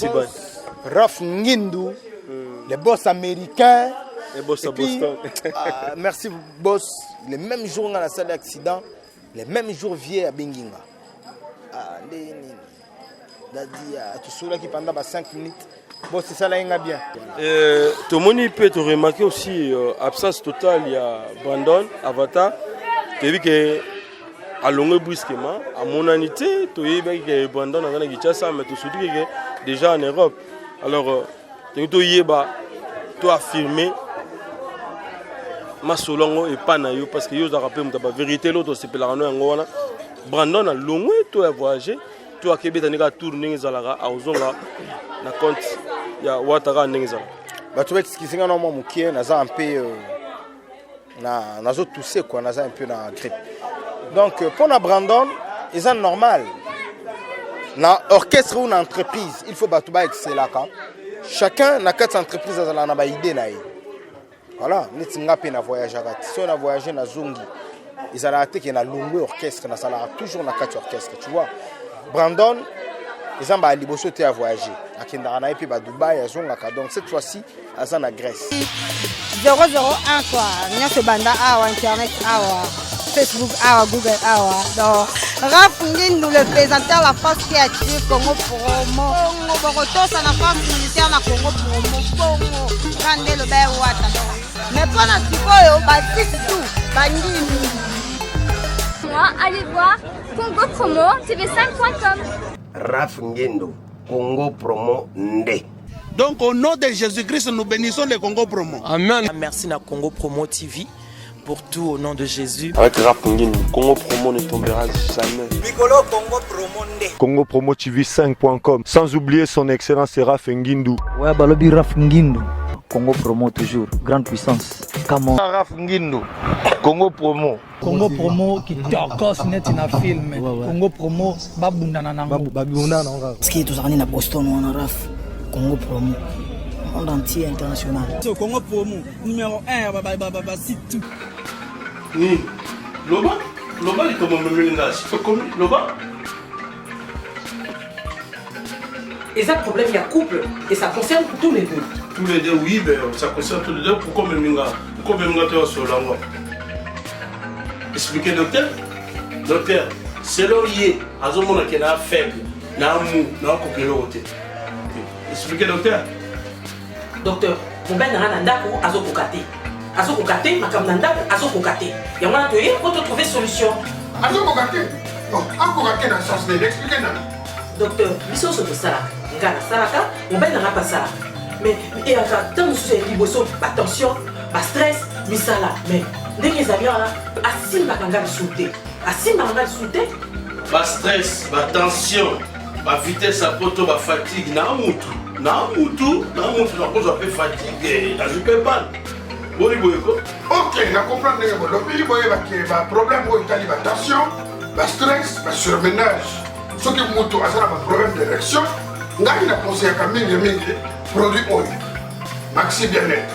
Boss Raf Ngindu, mm. le boss américain. Le boss à Boston. ah, merci boss. Le même jour on a sali accident, le même jour vieux à Benginga. Ah, nde nini. Dadi, ah, tosolaki pendant ba 5 minutes. Boss esalaki nga bien. Euh, tomoni mpe toremarke aussi euh, absence totale ya Brandon Avatar. Toyebi ke alongwe brusquement amonani te toyebaki ke brandon aza na kinshasa mais tosutuki ke déjà en europe alors euh, tolingi toyeba to affirme masolo yango epai na yo parce que yo ozalaka mpe moto ya baverité lo tosepelaka no yango wana brandon alongwe to ya voyage to akebeta ndenge atour ndenge ezalaka akozonga na compte ya wata kaka ndenge ezalaka bato baexcuse nga na mwa mokie naza mpe euh, na nazo tousser quoi naza un peu na grippe donc euh, pona Brandon eza normal na orchestre ou na entreprise il faut bato ba excelaka chacun na kati entreprise azala na ba idée na ye voilà neti nga mpe na voyageaka ti soki na voyage nazongi ezalaka te ke nalongwe orchestre nazalaka toujours na kati orchestre tu vois brandon eza mbala liboso te ya voyage akendaka na ye mpe badubai azongaka donc cette fois-ci aza na Grèce. 001 quoi nyonso ebanda awa internet awa facebook awa google awa donc raf ngindu le plaisanteur la force qui a tué congo promo bongo bokotosa na force militaire na congo promo bongo nga nde loba ewata donc mais mpo na sikoyo basite tout bandimi Moi, allez voir Congo Promo TV5.com. Raf Ngendo, Congo Promo Nde. Donc au nom de Jésus-Christ, nous bénissons le Congo Promo. Amen. Merci na Congo Promo TV pour tout au nom de Jésus. Avec Rap Ngin, Congo Promo ne tombera jamais. Mikolo Congo Promo nde. Congo Promo TV 5.com. Sans oublier son excellence Raf Ngindu. Ouais, balobi Raf Ngindu. Congo Promo toujours, grande puissance. Come on. Raf Ngindu, Congo Promo. Congo promo kitokos neti na film Congo promo babundana nango babundana nango kaka parce que tozalaka nde na Boston wana raf Congo promo monde entier international so Congo promo numéro 1 ya ba ba ba site tout ni loba loba likambo omemeli nga okomi loba eza problème ya couple et ça concerne tous les deux tous les deux oui mais ça concerne tous les deux pourquoi omemi nga pourquoi omemi nga to osolola yango expliquer docteur docteur selon ye azomona ke na faible na mu na okoka eloko te expliquer docteur docteur mobali na nga na ndako azokoka te azokoka te makambo na ndako azokoka te yango wana toye mpo totrouve solution azokoka te akoka te na sens nini explike nani docteur biso nyonso tosalaka nga nasalaka mobali na nga mpe asalaka mais eyaka ntango mosusu ya liboso batension bastress misala mais ndenge ezali wana asimbaka nga lisusu te asimbaka nga lisusu te bastress batension bavitesse ya poto bafatigue na mutu na mutu na mutu nakozwa mpe fatigue nazwi mpe bana boni boye ko ok na comprendre ndenge bolobi boyebake baproblème oyo etali batension bastress basurmenage soki mutu aza na baproblème d'érection ngai na conseillaka mingi mingi produit oyo maxi bien-être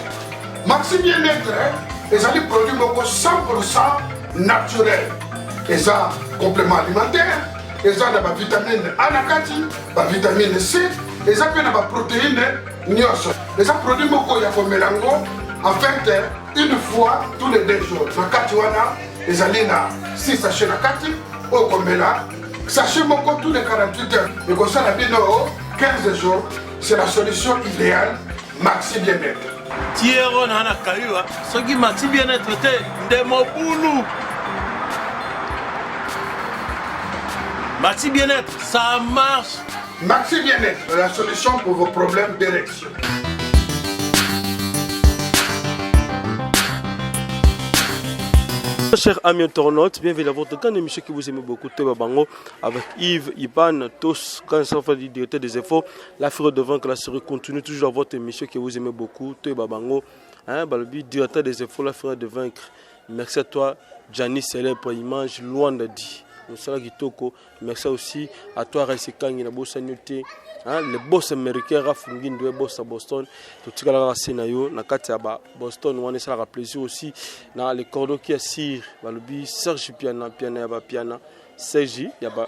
maxi bien-être ezali produit moko 100 naturel eza complément alimentaire eza na bavitamine a na kati bavitamine c eza mpe na baprotéine nyonso eza produit moko ya komela yango en fait une fois tous les deux jours na kati wana ezali na 6 sachet na kati oyo komela sachet moko tous les 48 heures ekosala bino 15 jours c'est la solution idéale maxi bien-être tiero na na kayua soki maxi bien-être te nde mobulu maxi bien-être ça marche maxi bien-être la solution pour vos problèmes d'érection Chers amis internautes, bienvenue à votre grande émission que vous aimez beaucoup, Toba Bango, avec Yves Ipan, tous, quand ça fait du directeur des infos, la fureur de vaincre la série continue toujours à votre émission que vous aimez beaucoup, Toba Bango, hein, Balobi, directeur des infos, la fureur de vaincre. Merci à toi, Gianni Célèbre, image, Luanda dit. mosala kitoko merci aussi à toi Raïs Kangi na bosani te hein, le boss américain Raf Ngindu boss à Boston totikala kaka se na yo na kati ya ba Boston wana esalaka plaisir aussi na le cordon qui assire balobi Serge Piana Piana ya ba Piana Serge ya ba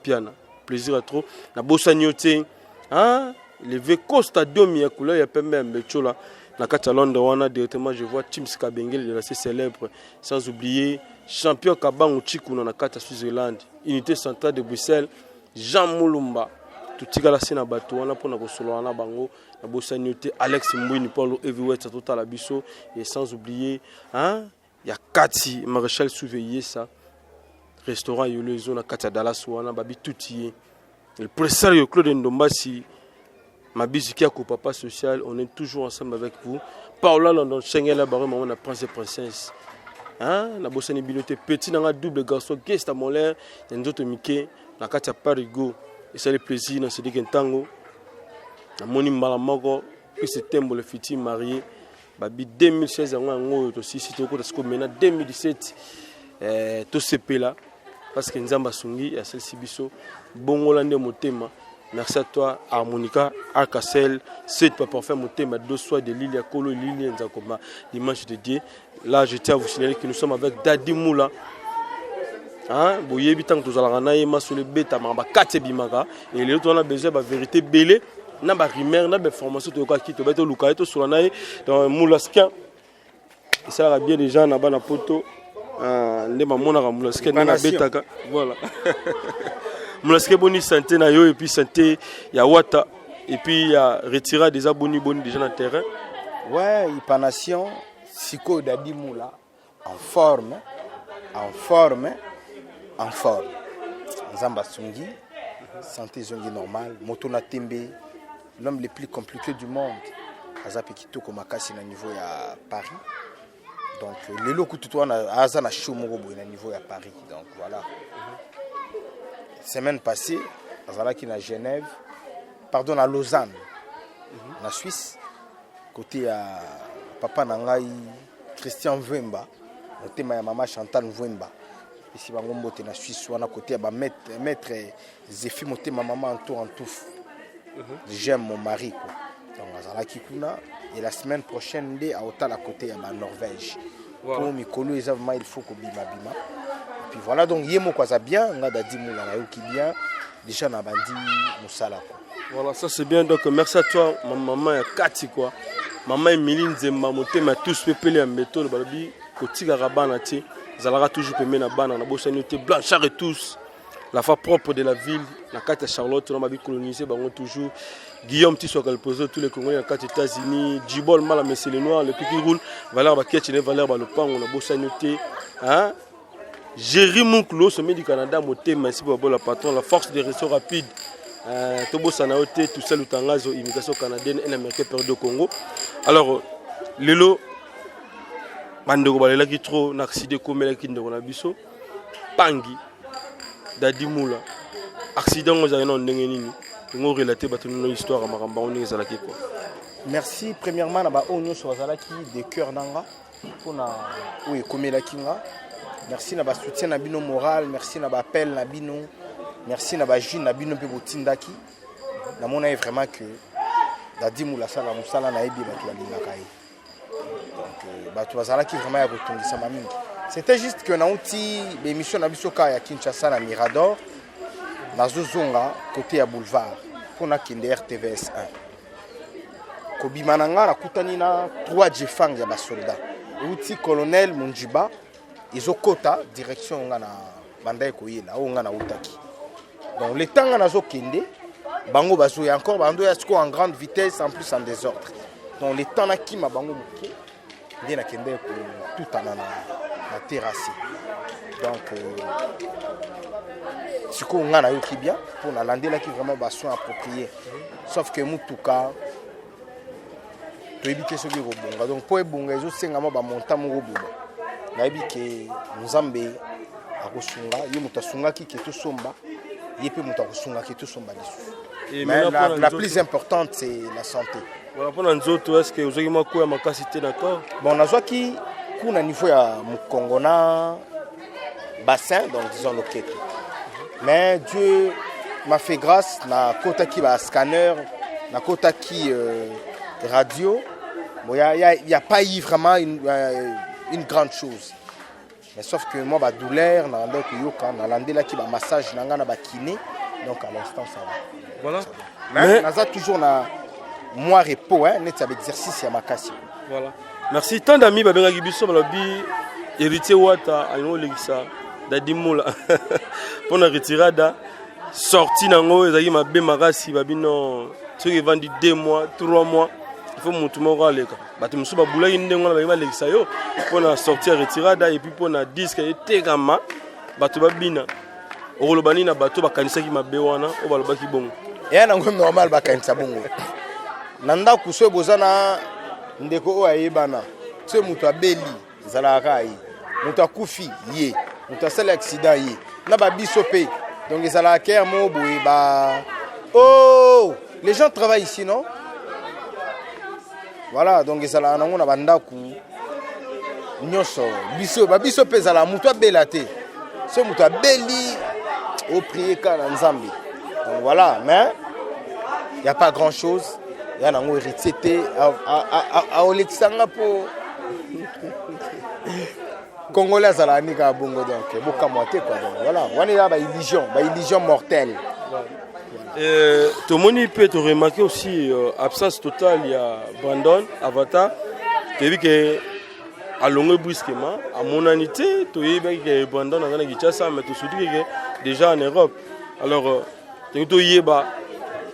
Piana plaisir à trop na bosani yo te hein? Le vieux Costa Diomi ya couleur ya pembe ya Mbechola na kati ya Londres wana directement je vois Chims Kabengele de la C célèbre sans oublier champion Kabangu Chikuna na kati ya Switzerland unité centrale de Bruxelles Jean Mulumba totikala se na bato wana mpona kosolola na bango nabosani yo te Alex Mbwini Paulo Heavyweight atotala biso et sans oublier hein, ya kati Maréchal Souve Yesa restaurant yolo ezo na kati ya Dallas wana babi tuti ye le presario Claude Ndombasi Mabisi Kiako papa social on est toujours ensemble avec vous Paola London Schengen barre maman na prince et princesse hein na bosani bino te petit nanga double garçon Gesta Moller ya nzoto mike na kati ya Parigo esali plaisir na Cédric Ntango namoni mbala moko Chris Tembo le futur marié babi 2016 yango yango oyo tosisi tokota sikoyo mena 2017 eh, tosepela parce que nzambe asungi asalisi biso bongola nde motema merci à toi harmonica arcasel set pa parfum motema deux soins de l'île ya kolo l'île ya nzakoma dimanche de dieu là je tiens à vous signaler que nous sommes avec Daddy Moula hein boyebi ntango tozalaka na ye masolo ebetamaka bakati ebimaka e lelo toza na besoin ya baverité ebele na barumeur na bainformation toyokaki tobai toluka ye tosola na ye donc mulaskin esalaka bien déjà na bana poto ah, nde bamonaka mulaskin ndenge abetaka voilà mulaskin boni santé na yo epuis santé ya wata epuis ya retirade eza boni boni déjà na terrain ouais ipanation sikoyo dadi mula en forme en forme en forme nzambe asungi santé ezongi normal moto na tembe l'homme le plus compliqué du monde aza mpe kitoko makasi na niveau ya paris donc lelo kutu to wana aza na show moko boye na niveau ya paris donc voilà semaine passée azalaki na genève pardon na lausanne na suisse Kote ya papa na ngai Christian Mvwemba, motema ya mama Chantal Mvwemba. Pesi bango mbote na Suisse wana kote ya ba maître, maître Zephy motema mama Anto Antouf. J'aime mon mari quoi. Donc azalaki kuna et la semaine prochaine nde aotala kote ya ba Norvège. Voilà. Po mikolo eza vraiment il faut kobima bima. Et puis voilà donc ye moko aza bien nga Dadi Moula nayoki bien déjà na bandi mosala quoi. Voilà, ça c'est bien. Donc merci à toi, ma maman ya kati quoi. Maman Emilie Nzemba motema tous pepele ya mbeto balobi kotikaka bana te. Zalaka toujours pembeni na bana na bosani te Blanchard et tous. La foi propre de la ville, na kati ya Charlotte, na babi coloniser bango toujours. Guillaume Tissoaka le président de tous les Congolais na kati États-Unis, Djibol Mala Messi le Noir, le qui roule, Valère Baketch ne Valère Balopango na bosani te. Hein? Jerry Muklo, sommet du Canada, motema esi babola patron, la force des réseaux rapides. Euh, tobosana yo te tout ça lutangazo immigration canadienne un américain perdu au Congo. Alors lelo bandeko balelaki trop na accident ekomelaki ndeko na biso pangi dadi mula accident yango ezalaki nano ndenge nini yango relate bato nino histoire ya makambo yango ndenge ezalaki quoi merci premièrement na baoyo nyonso bazalaki de cœur na nga mpona oyo ekomelaki nga merci na basoutien na bino moral merci na baappel na bino merci na bajune na bino mpe botindaki namona ye vraiment que dadi mula asala mosala nayebi bato balingaka ye donc euh, bato bazalaki vraiment ya kotungisama mingi c'était juste que nauti baémission na biso kaka ya kinshasa na mirador nazozonga kote ya boulevard mpo nakende rtvs 1 kobima na nga nakutani na 3 jefang ya basoldat euti colonel monjiba ezokota direction nga na bandaki koyela oyo nga nautaki donc le temps nga nazokende bango bazoya encore bando ya sikoyo en grande vitesse en plus en désordre donc le temps nakima bango moke nde nakendeki kotutana na, na terrasse donc euh, sikoyo ngai nayoki bien mpo nalandelaki vraiment basoin approprié sauf que motuka toyebi te soki ekobonga donc mpo ebonga ezosenga mwa bamontant moko boba nayebi ke nzambe akosunga ye moto asungaki ke tosomba ye mpe moto akosunga ke tosomba lisusu mais la, la plus importante c'est la santé Voilà, pona nzoto est-ce que ozwaki mwa coup ya makasi te na corps? Bon, nazwaki coup na niveau ya mokongo na bassin, donc disons loketo. Mais Dieu m'a fait grâce, na kotaki ba scanner, na kotaki euh, radio. Bon, il n'y a, y a, y a pas eu vraiment une, euh, une grande chose. Mais sauf que moi, ba douleur, na koyoka, na landelaki ba massage na nga na ba kiné. Donc à l'instant ça va. Voilà. Mais naza toujours na mwa repos, hein, neti ya baexercice ya makasi. Voilà, merci. Tant d'amis babengaki biso, balobi Héritier Wata alingi olekisa Dadi Mula mpona retirada. Sorti nango ezalaki mabe makasi. Babi non, soki evandi 2 mois, 3 mois, il faut motu moko aleka. Bato mosusu babulaki ndenge wana, balingi balekisa yo mpona sorti ya retirada et puis mpona disque etekama, bato babina. Okoloba nini na bato bakanisaki mabe wana, oyo balobaki bongo? Eya nango normal bakanisa bongo. Na ndako, soki boza na ndeko oyo ayebana, soki moto abeli, ezalaka kaka ye, moto akufi ye, moto asali accident ye, na babiso mpe. Donc ezalaka kere moko boye ba oh, les gens travaillent ici, non? Voilà, donc ezalaka nango na bandako nyonso. Biso babiso mpe ezalaka, moto abela te. So moto abeli, oprier kaka na Nzambe. Donc voilà, mais y a pas grand chose ya nango. Héritier te aolekisanga mpo Congolais azalaka ni kaka bongo. Donc bokamwa te quoi. Donc voilà, wana eza baillusion, baillusion mortelle. Tomoni mpe toremarquer aussi absence totale ya Brandon Avatar. Toyebi ke alongwe brusquement, amonani te. Toyebaki ke Brandon aza na Kinshasa, mais tosutuki ke déjà en Europe. Alors tolingi toyeba,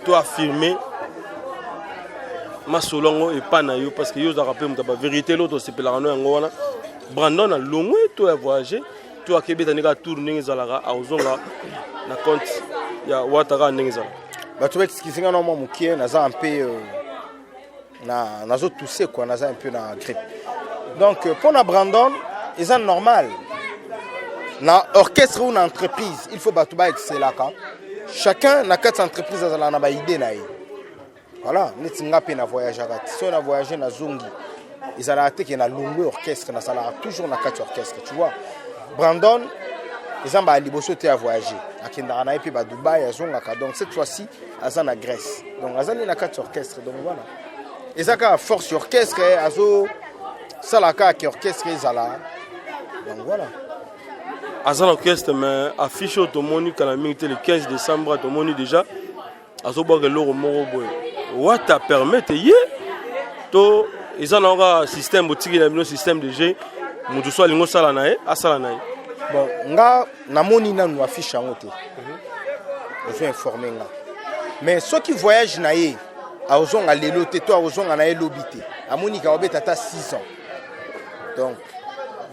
toaffirme masolo yango epa na yo, parce que yo ozalaka mpe moto ya bavérité. Lo tosepelaka no yango wana. Brandon alongwe to ya voyage to akebeta ndenge tour ndenge ezalaka, akozonga na compte ya Wata kaka ndenge ezalaka? Bato baexcuse nga na mwa mokie, naza un peu na nazotousse quoi, naza un peu na grippe. Donc mpo na Brandon, eza normal. Na orchestre ou na entreprise, il faut bato baexcelaka. Chacun na kati ya entreprise azalaka na baidée na ye. Voilà, neti nga mpe na voyageaka te. Soki na voyage, nazongi, ezalaka te ke nalongwe orchestre, nazalaka toujours na kati ya orchestre, tu vois. Brandon eza mbala liboso te ya voyage, akendaka na ye mpe badubai, azongaka. Donc cette fois-ci aza na Grèce, donc aza nde na kati ya orchestre. Donc voilà, eza kaka force ya orchestre, azosala kaka ke orchestre ezala. Donc voilà. Aza na orchestre, mais affiche oyo tomoni kala mingi te, le 15 décembre, tomoni déjà azobwaka eloko moko boye. Wata permettre ye to eza na kaka système botiki na bino, système de jeu, moto so alingi osala na ye, asala na ye? Bon, nga namoni nanu affiche yango te, ozo informe nga. Mais soki voyage na ye, akozonga lelo te to akozonga na ye lobi te, amoni ka obeta ata 6 ans. Donc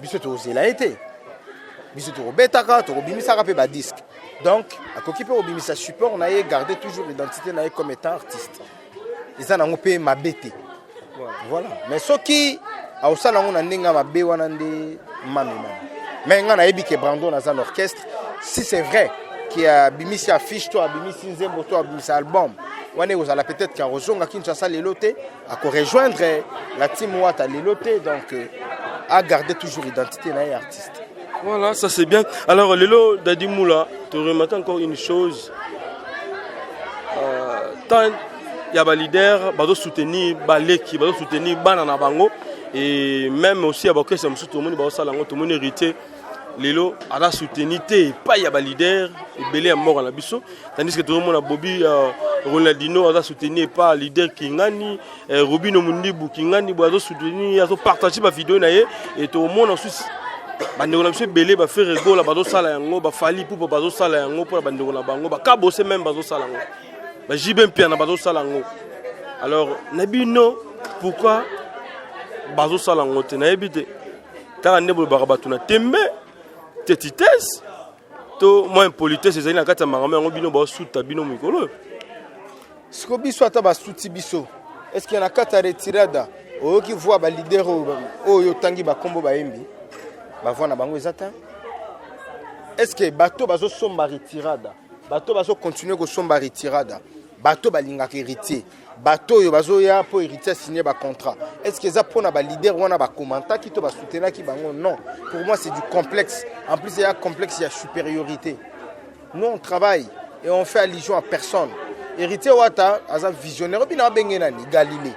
biso tokozela ye te, biso tokobetaka, tokobimisaka mpe badisque. Donc akoki mpe kobimisa support na ye, garder toujours identité na ye comme étant artiste, eza nango mpe mabe te. Voilà, mais soki akosala yango na ndenge ya mabe, wana nde mame mame. Mais nga nayebi ke Brandon aza na orchestre. Si c'est vrai ke abimisi affiche to abimisi nzembo to abimisi album, wana ekozala peut-être ke akozonga Kinshasa lelo te, akorejoindre la team Wata lelo te. Donc agarder toujours identité na ye artiste. Voilà, ça c'est bien. Alors, lelo, Dadi Moula, tu remarques encore une chose. Tant il y a des leaders, bazo soutenir baleki, bazo soutenir bana na bango et même aussi ya baorchestre mosusu, tomoni bazosala yango. Tomoni Héritier lelo aza soutenu te epai ya baleader ebele ya mboka na biso, tandis que tozomona Bobi Ronaldino aza soutenu epa leader Kingani, Robino Mundibu Kingani boye azosoutenir, azopartage bavideo na ye. E tokomona susi bandeko na biso ebele, baFerre Gola bazosala yango, baFally Ipupa bazosala yango mpona bandeko na bango, baKabose même bazosala yango, baJB Mpiana bazosala yango. Alors na bino, pourquoi bazosala yango te? Nayebi te, kaka nde bolobaka bato na tembe tetitese to mwa impolitesse ezali na kati ya makambo yango, bino baosuta bino mikolo oyo. Siko biso ata basuti biso, est-ce na kati ya retirada oyoki voix baleader oyo otangi bakombo bayembi? Bavoix na bango eza te. Est-ce bato bazosomba retirada, bato bazocontinue kosomba retirada, bato balingaka Héritier, bato oyo bazoya mpo Héritier asigne bacontrat, est ce que eza mpona baleader wana bakomantaki to basoutenaki bango? Non, pour moi c'est du complexe. En plus eya complexe ya supériorité. Nous, on travaille et on fait allusion à personne. Héritier Wata aza visionnaire. Obina abenge nani? Galilée.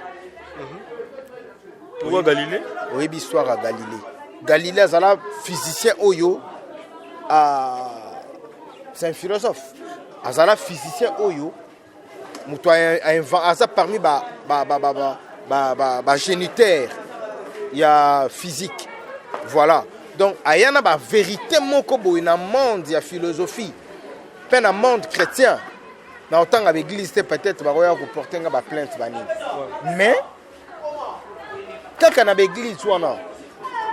Pourquoi Galilée? Oyebi histoire ya Galilée? Galilée azala physicien oyo, c'est un philosophe, azala physicien oyo. Moto aza parmi ba ba ba ba ba ba ba, ba génitaire ya physique. Voilà. Donc aya na ba vérité moko boye na monde ya philosophie pe na monde chrétien. Na otanga ba église te peut-être bakoya ko porter nga ba plainte ba nini. Mais kaka na ba église wana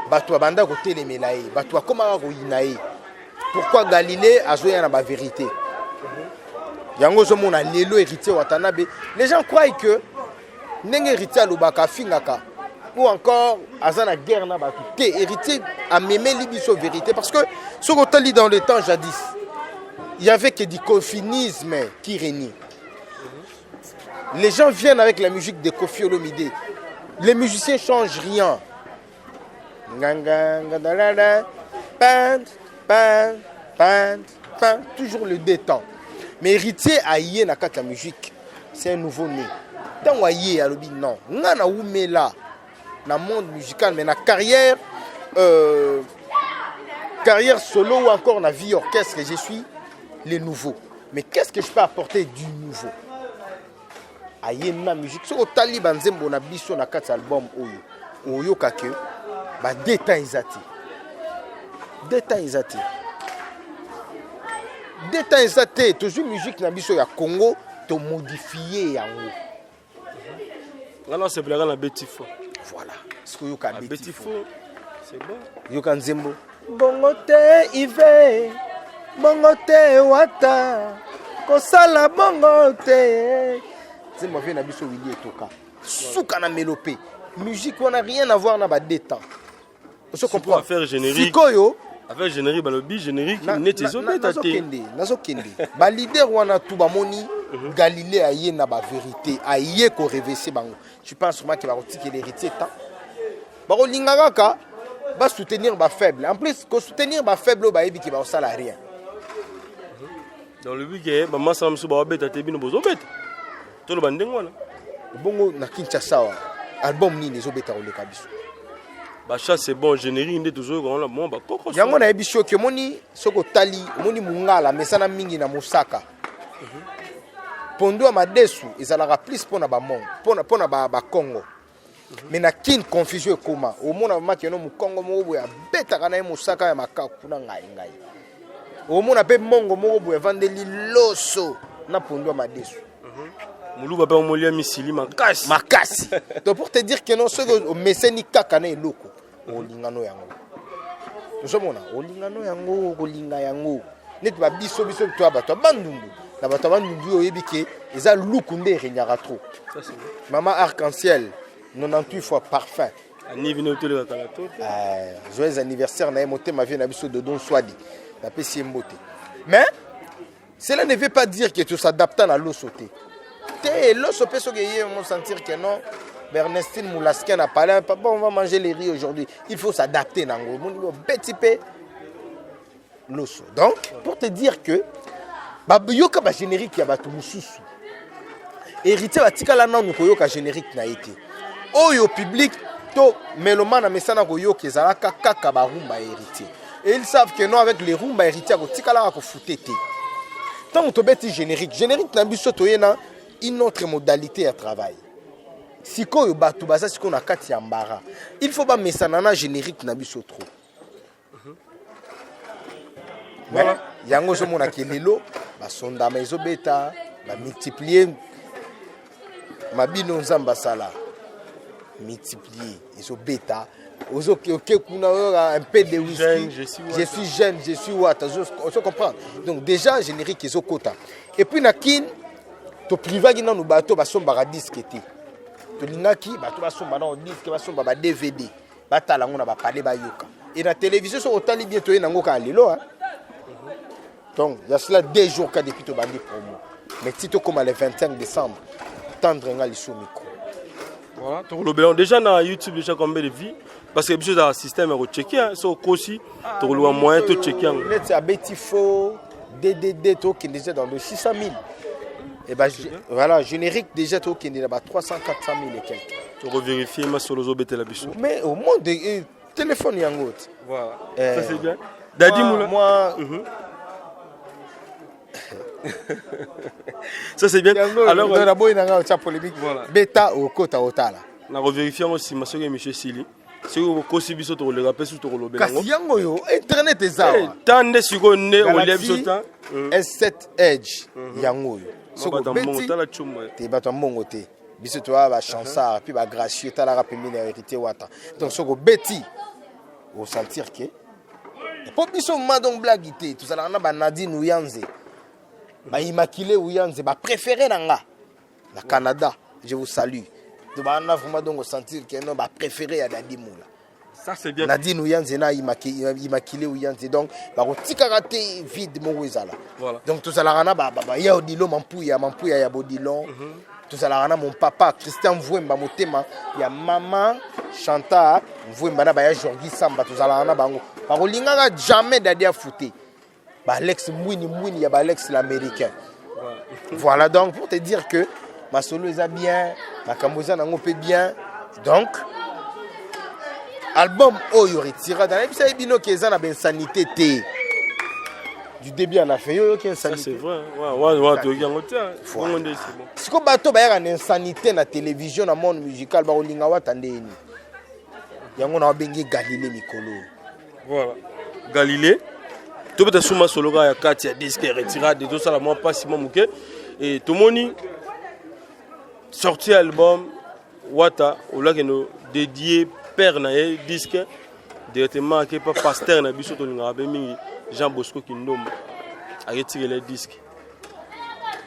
bato babanda kotelemela ye, bato bakomaka koyina ye. Pourquoi Galilée azoya na ba vérité? Yango ozomona lelo Héritier Watanabe, les gens croient que ndenge Héritier alobaka afingaka ou encore aza na guerre na bato te. Héritier amemeli biso vérité parce que soki otali dans le temps jadis, il y avait que du confinisme qui régnait. Les gens viennent avec la musique de Koffi Olomide. Les musiciens changent rien. Pan, pan, pan, pan, toujours le détend. Mais Héritier aye na kati ya musique, c'est un nouveau né. Ntango aye alobi non, nga na wumela na monde musical, mais na carrière carrière solo ou encore na vie orchestre, je suis le nouveau. Mais qu'est-ce que je peux apporter du nouveau? Aye na musique, soki otali ba nzembo na biso na kati album oyo, oyoka que ba deux temps eza te. Deux temps eza te. Deux temps eza te. Tozwi musique na biso ya Congo, to modifier yango. Nga na sepelaka na Betifo. Voilà. Ce que yoka Betifo. C'est bon. Yoka nzembo. Bongo te Ive, bongo te Wata, kosala bongo te. Nzembo vie na biso Willy Etoka. Suka na mélopée. Musique wana rien à voir na ba deux temps. Ozo comprendre? Affaire générique. Sikoyo affaire générique balobi générique neti ezobeta te. Nazokende, nazokende. Ba leader wana tout bamoni Galilée aye na ba vérité, aye ko réverser bango. Je pense sûrement que bakotikela Héritier temps. Bakolinga kaka ba soutenir ba faible. En plus ko soutenir ba faible oyo bayebi ke bakosala rien. Dans le but que ba masa mosusu babeta te bino bozobeta. Toloba ndenge wana. Bongo na Kinshasa wa album nini ezobeta koleka biso? Ba chasse c'est bon générique nde tozoyoka wana bon ba koko. Yango nayebi soki omoni soki otali omoni mungala mesana mingi na mosaka. Pondu ya madesu ezalaka plus pona ba mongo, pona pona ba ba Congo. Mais na kin confusion ekoma. Omona mama keno mukongo moko boye abetaka na ye mosaka ya makaku na ngai ngai. Omona pe mongo moko boye avandeli loso na pondu ya madesu. Muluba pe omolia misili makasi. Makasi. Donc pour te dire que non soki omeseni kaka na eloko olingano yango. Ozomona olingano yango okolinga yango. Neti ba biso biso to bato ya bandundu na bato ya bandundu oyo oyebi ke eza luku nde eregnaka trop. Mama arc-en-ciel 98 fois parfum. Ani bino toleka kala to. Joyeux anniversaire na ye motema vie na biso Dodon Swadi. Napesi ye mbote. Mais cela ne veut pas dire que tu s'adaptes na loso te. Te loso pe soki ye mo sentir que non Bernestine Moulaskin a parlé, papa on va manger les riz aujourd'hui. Il faut s'adapter nango. Moni bo beti pe loso. Donc pour te dire que ba yoka ba générique ya bato mususu. Héritier batikala nanu koyoka générique na ye te. Oyo public to mélomane mesana koyoka ezalaka kaka ba rumba héritier. Et ils savent que non avec les rumba héritier akotikalaka kofute te. Ntango tobeti générique, générique na biso toye na une autre modalité ya travail. Sikoyo bato baza sikoyo na kati ya mbara. Il faut bamesana na générique na biso trop. Voilà. Yango ozomona ke lelo basondama ezobeta bamultiplier mabino nzambe asala multiplier ezobeta ozoke oke kuna oyoka un peu de whisky. Jeune, je suis Je suis jeune, je suis what, ozo comprendre. Donc déjà générique ezokota. Et puis na kin toprivaki nanu bato basombaka disque te. Tolingaki bato basomba nanu disque, basomba ba DVD, batala yango na ba palais bayoka. Et na télévision soki otali bien toye nango kaka lelo hein. Donc il y a cela 2 jours ka depuis tobandi promo. Mais ti tokoma le 25 décembre, tendre nga lisu micro. Voilà, tokolobela déjà na YouTube déjà combien de vues parce que biso ezalaka système ya kochecker hein, so okosi tokoluka moyen to checker yango. Neti abeti faux DDD tokende déjà dans le 600 000. Et bah, voilà, générique déjà tokende na ba 300 400 000 et quelques. Tokovérifier masolo ozobetela biso. Mais au moins de, téléphone yango. Voilà. Ça c'est bien. Daddy Moula. Moi, Ça c'est bien. Alors naboyi na ngai otya polémique. Beta okota otala. Nakovérifie yango nsima soki émission esili. Soki okosi biso, tokoleka mpe susu, tokolobela yango. Kasi yango oyo internet eza awa. Ta nde sikoyo nde olia biso ta. S7 Edge yango oyo. Soki obeti tala chumba. Te, bato ya mbongo te, biso toya bachansard mpe bagracieux. Talaka pembeni ya Héritier Wata. Donc soki obeti, osentir ke mpo biso ma donc blague te. Tozalaka na banadine Uyanze, baimmaculé Uyanze, bapréféré na nga na Canada, je vous salue. To bana vraiment, donc osentir ke no bapréféré ya Dadi Mula. Ça c'est bien. Nadine Uyanze na Immaculé Uyanze, donc bakotikaka te vide moko ezala. Donc tozalaka na baya Odilo Mampuya, Mampuya ya Bodilon. Tozalaka na mon papa Christian Mvwemba, motema ya mama Chantal Mvwemba, na baya Jorgi Samba. Tozalaka na bango, bakolingaka jamais Dadi afute baalex Mbwini, Mbwini ya baalex l'Américain. Voilà, donc pour te dire que masolo eza bien, makambo eza nango mpe bien. Donc album oyo Retirada, nayebisa ye bino ke eza na bainsanité te du début à la fin. Yo oyoki insanité? C'est vrai. Ouais, toyoki yango te. Bongo nde c'est bon. Siko bato bayaka na insanité na télévision, na monde musical, bakolinga Wata ndeni. Yango na babengi Galilée mikolo. Voilà, Galilée. Tobeta suma solo kaka ya kati ya disque Retirade. Tosala mwa mpasi mwa moke e tomoni sorti album Wata olakende dédié père na ye disque directement, ake pa pasteur na biso tolingaka mpe mingi, Jean Bosco Kindomba, aketikela disque.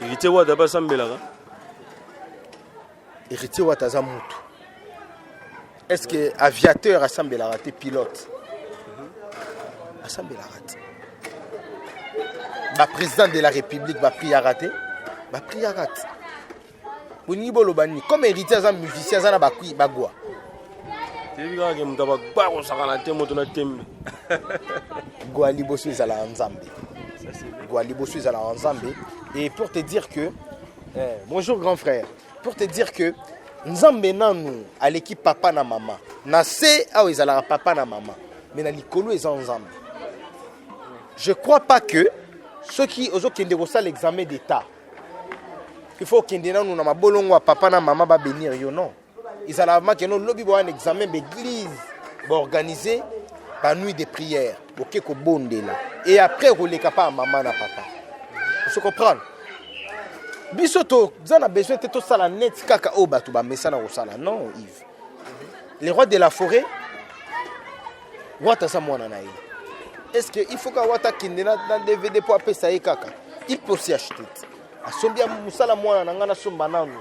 Héritier Wata mpe asambelaka? Héritier Wata aza mutu. Est ce que aviateur asambelaka te? Pilote asambelaka te? Baprésident de la République bapriaka te? Bapriaka te. Bolingi boloba nini? Comme Héritier aza musicien, aza na bakui bagwa. Toyebi kaka ke moto abagba kosakana te, moto na tembe. Gwa liboso ezalaka Nzambe, gwa liboso ezalaka Nzambe. Et pour te dire que bonjour grand frère, pour te dire que Nzambe nanu aleki papa na mama. Na se awa ezalaka papa na mama, mais na likolo eza Nzambe. Je crois pas que soki ozokende kosala examen d'état, il faut okende nanu na mabolongo ya papa na mama babénir yo. Non, ezalaka makende olobi boya na examen, baeglise baorganiser banuit de prière, oke kobondela et après koleka pa ya mama na papa. Oso comprendre, biso toza na besoin te tosala neti kaka oyo bato bamesana kosala. Non, Yves, le roi de la forêt Wata aza mwana na ye. Est ce que il faut ka Wata akende na DVD mpo apesa ye kaka? Il peut aussi acheter te. Asombi ya mosala mwana na ngai, nasomba nanu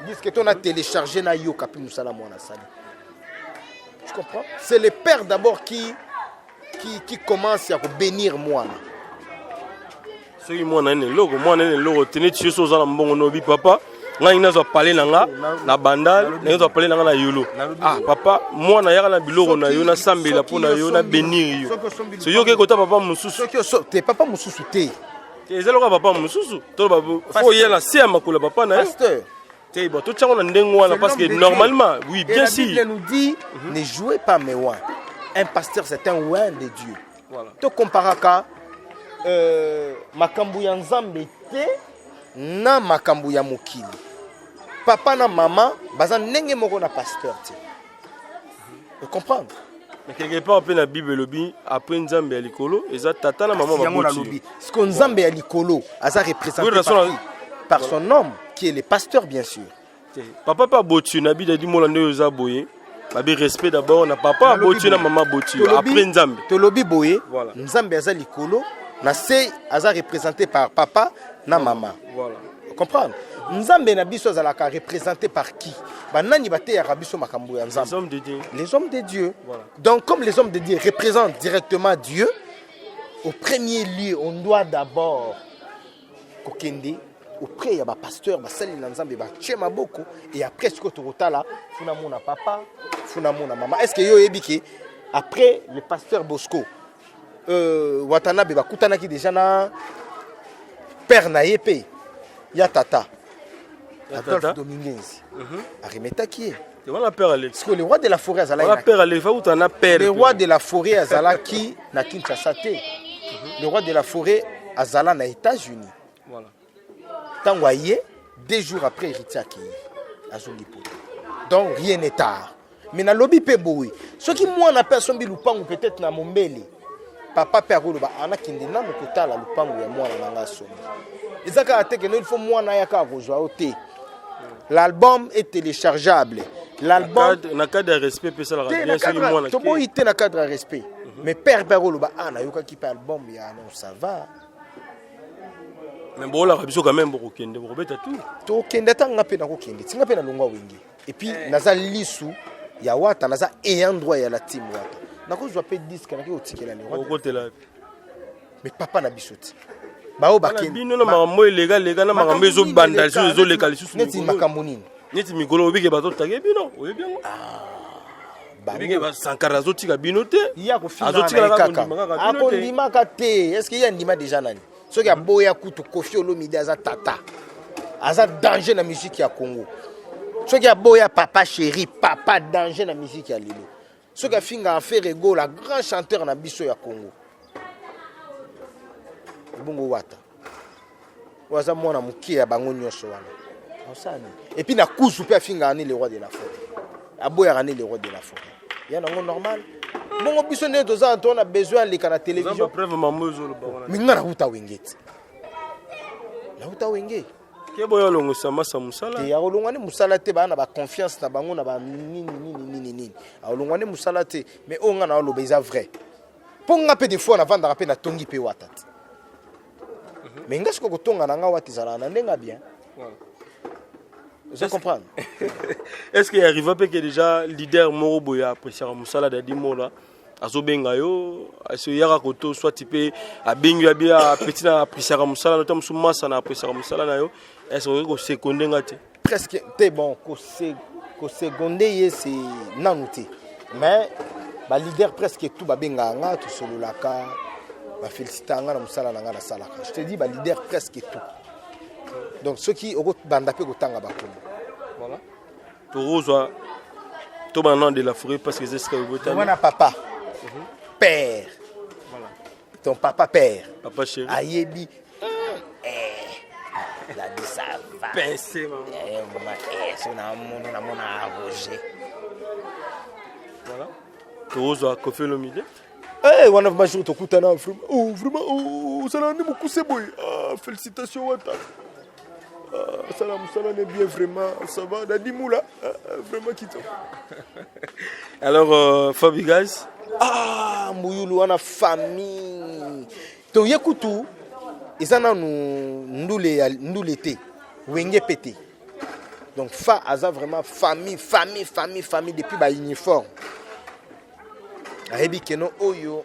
disque to na télécharge, nayoka mpe mosala mwana asali. Tu comprends? C'est le père d'abord qui commence ya kobénir mwana. Soki mwana ye na eloko, mwana ye na eloko te, neti yo so oza na mbongo, nobi papa ngai nazwa pale na nga na Bandal, nazwa pale na nga na Yolo. Ah papa, mwana yaka na biloko na yo, nasambela mpo na yo, na bénir yo. So yo oke kota papa mosusu. Soki te papa mosusu te. Eza lokola papa mosusu to fo oya na se ya makolo ya papa na yo. Pasteur. Te, bon, totiango na ndenge wana parce que normalement, oui, bien Et la sûr. Bible nous dit: ne jouez pas mes oints. Un pasteur, c'est un oint de Dieu. Voilà. Tokomparaka makambo ya Nzambe te na makambo ya mokili. Papa na mama baza ndenge moko na pasteur te. Comprendre? Mais quelque part mpe na Bible elobi après Nzambe ya likolo eza tata na mama. Yango nalobi siko, Nzambe ya likolo aza représenté par qui? Par son homme qui est le pasteur, bien sûr. Papa mpe aboti na Bible adi mola nde oyo eza boye, babi respect d'abord na papa aboti, na mama aboti, après Nzambe. Tolobi boye, Nzambe aza likolo, na se aza représenté par papa na mama. Comprendre, Nzambe na biso azalaka représenté par qui? Banani bateyaka biso makambo ya Nzambe? Les hommes de Dieu. Les hommes de Dieu. Voilà. Donc comme les hommes de Dieu représentent directement Dieu, au premier lieu on doit d'abord kokende auprès ya bapasteur, basali na Nzambe, batie maboko et après sikoyo tokotala funa mona papa, funa mona mama. Est ce que yo oyebi ke après le pasteur Bosco, Watanabe bakutanaki déjà na père na ye mpe ya tata Adolphe Dominguez, aremetaki ye? Wana père Alex. Parce que le roi de la forêt azalaki wana père Alex auta na père. Le roi de la forêt azalaki na Kinshasa te. Le roi de la forêt azala na États-Unis. Voilà. Ntango aye, 2 jours après, Héritier akei, azongi poto. Donc rien n'est tard. Mais nalobi mpe boye, soki mwana mpe asombi lupangu peut-être na mombele, papa mpe akoloba anakende nano kotala lupangu ya mwana na nga asombi. Eza kaka te kende, il faut mwana aya kaka kozwa yo te. L'album est téléchargeable, l'album. Na cadre ya respect mpe esalaka te bien soki mwana toboyi te na cadre ya respect, mais père mpe akoloba a nayokaki mpe album ya non, ça va. Mais boolaka biso quand même, bokokende, bokobeta tout. Tokende, ata nga mpe nakokende, tinga mpe nalongwa Wenge et puis naza lisu ya Wata, naza ayant droit ya la team Wata, nakozwa mpe disque, naki kotikela le roi. Okotela. Mais papa na biso ti bao bakende bino na makambo elekaleka, na makambo ezobanda lisusu, ezoleka lisusu. Neti makambo nini? Neti mikolo obike bazotage bino, oyebi yango, obike basankara azotika bino te. Ye akofinga kaka, akondimaka te. Est ce que ye andima déjà nani? Soki aboya kutu Kofi Olomide, aza tata, aza danger na musique ya Congo. Soki aboya Papa Chéri, papa danger na musique ya lelo. Soki afingaka Ferre Gola, grand chanteur na biso ya Congo, ebongo Wata oyo aza mwana moke ya bango nyonso wana osala nini? Et puis na kuzu mpe afingaka ni le roi de la forêt, aboyaka ni le roi de la forêt ya nango normal. Bongo biso ndenge toza to na besoin aleka na télévision. Preuve mambo ezoloba wana. Mais nga nauta Wenge ti, nauta Wenge. Ke boyo olongwisa masa mosala. Te, akolongwa nde mosala te. Baa na baconfiance na bango na banini nini nini nini, akolongwa nde mosala te. Mais oyo nga na oloba eza vrai, mpo nga mpe des fois navandaka mpe natongi mpe Wata te. Mais nga sikoyo kotonga na nga Wata ezalaka na ndenge bien, ozo comprendre? Est ce que arriva mpe ke déjà leader moko boye appréciaka mosala Dadi Mola, azobenga yo, asoyaka koto, soit mpe abengi yo abi apeti na appréciaka mosala na ta mosu, masa na appréciaka mosala na yo, est ce que okoki kosekonde nga te? Presque te. Bon, koseconde ye, c'est nanu te. Mais baleader presque tout babengaka nga, tosololaka, bafélicitaka nga na mosala na nga nasalaka. Je te dis, baleader presque tout. Donc soki okobanda mpe kotanga bakombo. Voilà, tokozwa tobanda de la forêt parce que eza esika obotami. Wana papa père, ton papa père. Papa chéri. Ayebi Dadi, ça va. Pincé, maman. Eh, maman, eh, so na mono na mona Roger. Voilà, tokozwa Kofi Olomide. Eh, wana vraiment jour tokutana, vraiment, oh, vraiment, oh, osala nde mokuse boye. Ah, félicitation Wata. Ah, asala mosala ne bien, vraiment, ça va, Dadi Mula. Ah, vraiment kitoko. Alors Fabregas. Ah, mbuyulu wana famille. Toye kutu eza nanu ndule ya ndule te, Wenge pe te. Donc fa aza vraiment famille, famille, famille, famille depuis bauniforme. Ayebi keno oyo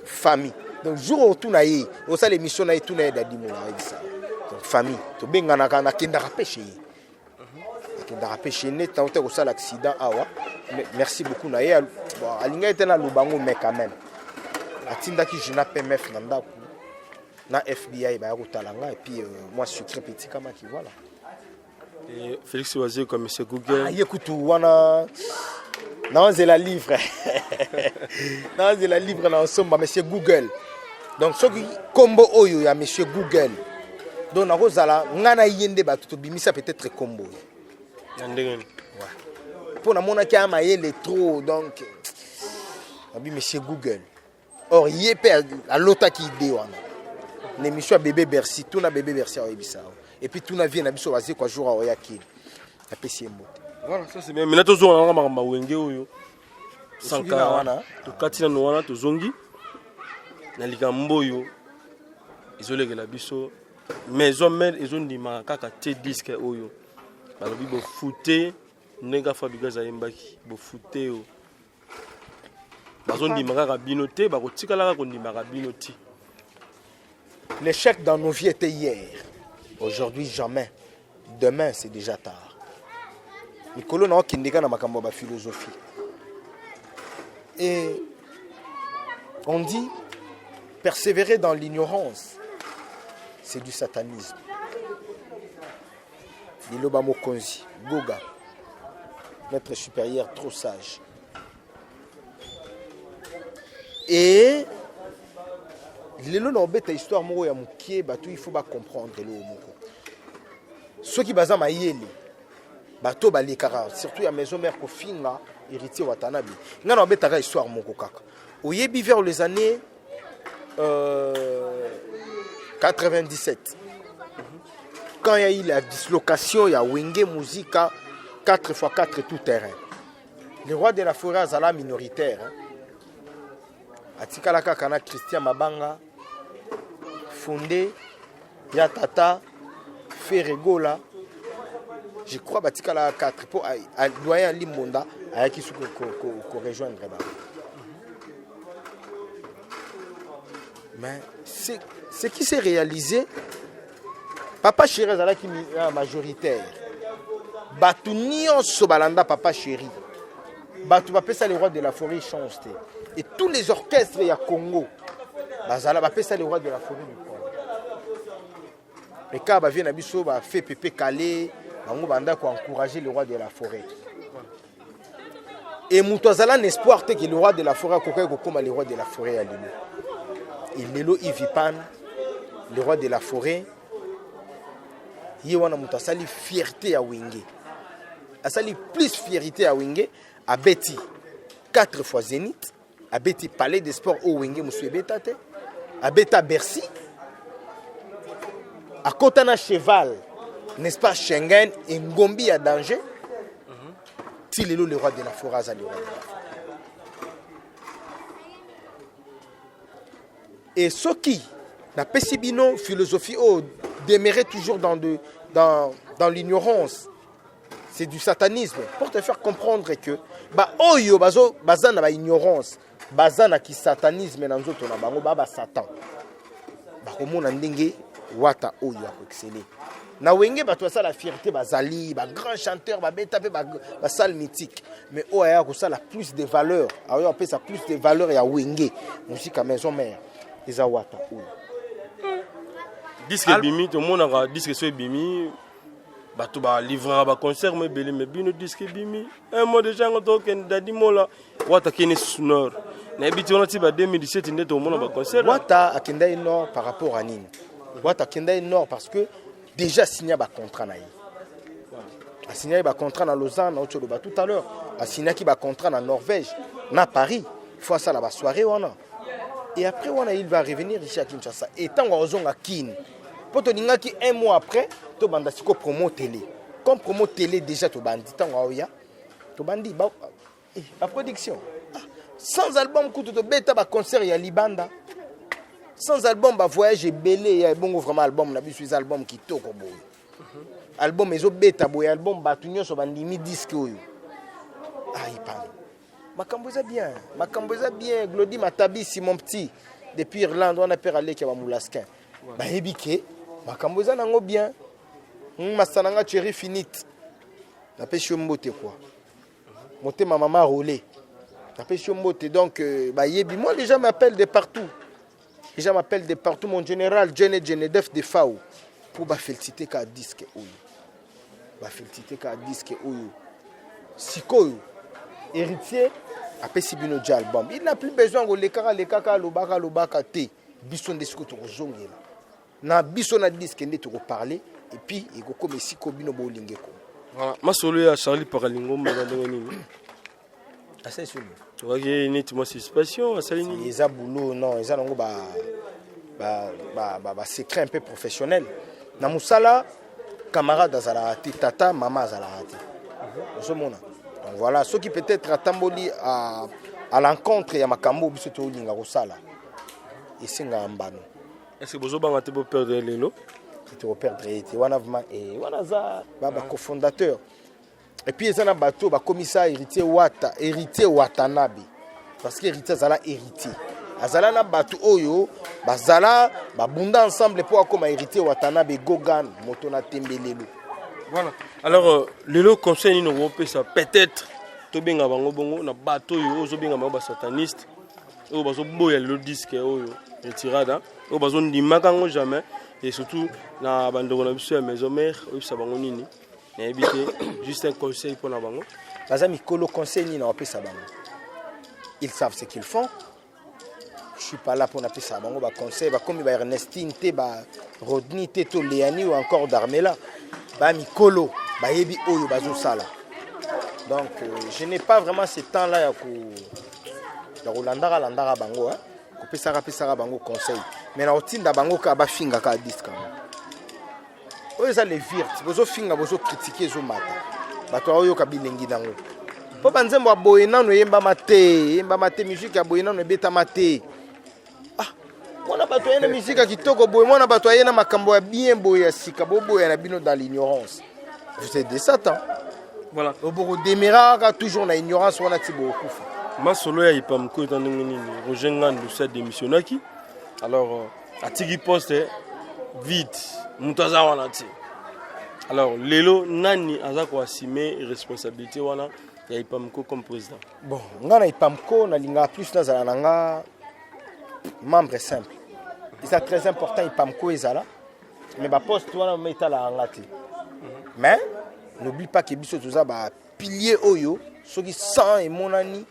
famille. Donc jour otuna ye, osala émission na ye, tuna ye Dadi Mola, ayebisa. Donc famille, tobenganaka, nakendaka mpe chez ye, akendaka mpe chez neti nauta kosala accident awa. Merci beaucoup na ye. Bon, alingaki te naloba yango, mais quand même atindaki juna PMF na ndako na FBI baya kotala nga et puis mwa sucré mpe etikamaki, voilà. Et Félix Wazekwa, monsieur Google. Ah, ye kutu wana naozela livre, naozela livre na osomba monsieur Google. Donc soki kombo oyo ya monsieur Google, donc nakozala nga na ye nde bato tobimisa peut-être kombo oyo. Na ndenge nini? Mpo namonaki aya mayele trop, donc nabi monsieur Google. Or ye mpe alotaki idée wana na émission ya Bébé Bercy. Tuna Bébé Bercy, aoyebisa yo. Et puis tuna vie na biso Bazekwa, jour aoyaki, apesi ye mbote. Voilà, ça c'est bien. Maintenant tozonga nanga makambo ya Wenge oyo. Osuki na wana? Tokati nano wana, tozongi na likambo oyo ezolekela biso. Maison Mère ezondima kaka te disque oyo balobi bofute, ndenge Fabregas ayembaki bofute oyo, bazondima kaka bino te, bakotikala kaka kondimaka bino te. L'échec dans nos vies était hier, aujourd'hui jamais, demain c'est déjà tard. Mikolo na okende kaka na makambo ya baphilosophie et on dit persévérer dans l'ignorance, c'est du satanisme. Liloba mokonzi Goga, maître supérieur trop sage. Et Lelo na obeta histoire moko ya mokie, bato il faut ba comprendre eloko moko. Soki baza mayele, bato balekaka surtout ya maison mère kofinga Héritier Watanabe. Nga na obetaka histoire moko kaka. Oyebi vers les années 97, quand il y a eu la dislocation ya Wenge Musica 4x4 tout terrain, le roi de la forêt azala minoritaire, hein. Atikala kaka na Christian Mabanga, Fondé ya Tata Ferregola, je crois batikala 4 po doyen Limbonda ayaki suki ko rejoindre bango. Mais ce qui s'est réalisé, Papa Chéri azalaki majoritaire. Bato nyonso balanda Papa Chéri, bato bapesa le roi de la forêt chance te. Et tous les orchestres ya Congo bazala bapesa le roi de la forêt du Congo. Mais kaka bavie na biso bafe pepe kale bango banda koencourager le roi de la forêt. Et moto azala na espoir te que le roi de la forêt akokaki kokóma le roi de la forêt ya lelo. Et lelo Ivipan, le roi de la forêt, ye wana moto asali fierté ya Wenge, asali plus fierté ya Wenge. Abeti 4 fois Zénith, abeti Palais des Sports oyo Wenge mosusu ebeta te, abeta Bercy, akota na cheval, n'est-ce pas, Schengen, engombi ya danger. Ti lelo le roi de la forêt aza le roi de la forêt. Et soki napesi bino philosophie oyo, demeurer toujours dans l'ignorance, c'est du satanisme. Pour te faire comprendre que ba oyo bazo baza na ba ignorance, baza na ki satanisme na nzoto na bango, ba ba satan, bakomona ndenge Wata oyo akoexceller na Wenge. Bato basala fierté, bazali ba grand chanteur, babeta mpe basale mythique, mais oyo aya kosala plus de valeur, aoyo apesa plus de valeur ya Wenge Musica Maison Mère, eza Wata oyo. Disque ebimi, tomonaka disque so ebimi, bato balivraka baconcert mo ebele. Mais bino, disque ebimi un mois déjà, yango tokende Dadi Mola, Wata akende susu nord. Nayebi ti wana ti ba 2017 nde tokomona baconcert. Wata akendaki nord par rapport à nini? Wata akendaki nord parce que déjà asigna bacontrat na ye, asignaki bacontrat na Lausanne, nauti oloba tout à l'heure, asignaki bacontrat na Norvège, na Paris. Faut asala basoirée wana et après wana il va revenir ici à Kinshasa. Et ntango akozonga Kine, mpo tolingaki un mois après tobanda siko promo télé. Comme promo télé déjà tobandi, ntango aoya tobandi baproduction, ba sans album kutu tobeta baconcert ya libanda, sans album bavoyage ebele ya ebongo. Vraiment album na biso eza album kitoko boye, album ezobeta boye, album bato nyonso bandimi disque oyo. Aipano makambo eza bien, makambo eza bien. Glodi Matabisi, mon petit depuis Irlande wana, père aleki ya bamulaskin, bayebi ke makambo eza nango bien. Masa na nga Thierry Finite, napesi yo mbote quoi, motema mama Rolé, napesi yo mbote. Donc bayebi moi, les gens m'appellent de partout, les gens m'appellent de partout. Mon général Jene Jenedef de Fao, pour bafélicité ka disque oyo, bafélicité ka disque oyo. Sikoyo Héritier apesi bino dia album, il n'a plus besoin kolekaka lekaka, alobaka alobaka te. Biso nde sikoyo tokozongela na biso na disque nde tokoparle, et puis ekokoma esika bino bolingi ekoma. Voilà, masolo ya Charlie Pakalingomba eza ndenge nini? Asali soni. Tokaki neti mwa suspension, asali nini? Eza boulot, non, eza nango ba secret un peu professionnel na mosala. Camarade azalaka te, tata mama azalaka te, ozomona. Donc voilà, soki peut-être atamboli à l'encontre ya makambo biso tolinga kosala, esengaka mbano. Est ce que bozobanga te boperdre lelo? Tokoperdre ye te wana vraiment. Wana aza bacofondateur et puis eza na bato bakomisa Héritier Wata Héritier Watanabe, parce que Héritier azala héritier, azala na bato oyo bazala babunda ensemble mpo akóma Héritier Watanabe Gogan, moto na tembe lelo. Voilà, alors lelo conseil nini okopesa, peut-être tobenga bango bongo na bato oyo ozobenga bango basataniste, oyo bazoboya lelo disque oyo Retirada, oyo bazondimaka yango jamais, et surtout na bandeko na biso ya maison mère, oyebisa bango nini? Nayebi te, juste un conseil mpona bango. Baza mikolo, conseil nini na bapesa bango? Ils savent ce qu'ils font. Je suis pas là pour napesa bango ba conseil, bakomi ba Ernestine te, ba Rodney te, to Léanie ou encore Darmela. Ba mikolo, bayebi oyo bazosala. Donc je n'ai pas vraiment ce temps là ya ko ya kolandaka landaka bango hein. Kopesaka pesaka bango conseil. Mais na kotinda bango ka bafinga ka disque yango. Oyo eza le virt, bozofinga bozo critiquer ezomata. Bato baoyoka bilengi nango. Mpo banzembo ya boye nano eyembama te, eyembama te, musique ya boye nano ebetama te. Ah, mwana bato aye na musique ya kitoko boye, mwana bato aye na makambo ya bien boye ya sika, boboya na bino dans l'ignorance. Vous êtes des satans. Voilà. Bokodemeraka toujours na ignorance wana ti bokokufa. Masolo ya Ipamko eza ndenge nini? Roger Ngandu si adémissionnaki. Alors atiki poste vide, moto aza wana te. Alors lelo nani aza koassumer responsabilité wana ya Ipamko comme président? Bon, nga na Ipamko nalingaka plus nazala na nga membre simple. Eza très important Ipamko ezala, mais ba poste wana ma etalaka nga te. Mais n'oublie pas que biso toza ba pilier oyo soki 100 emonani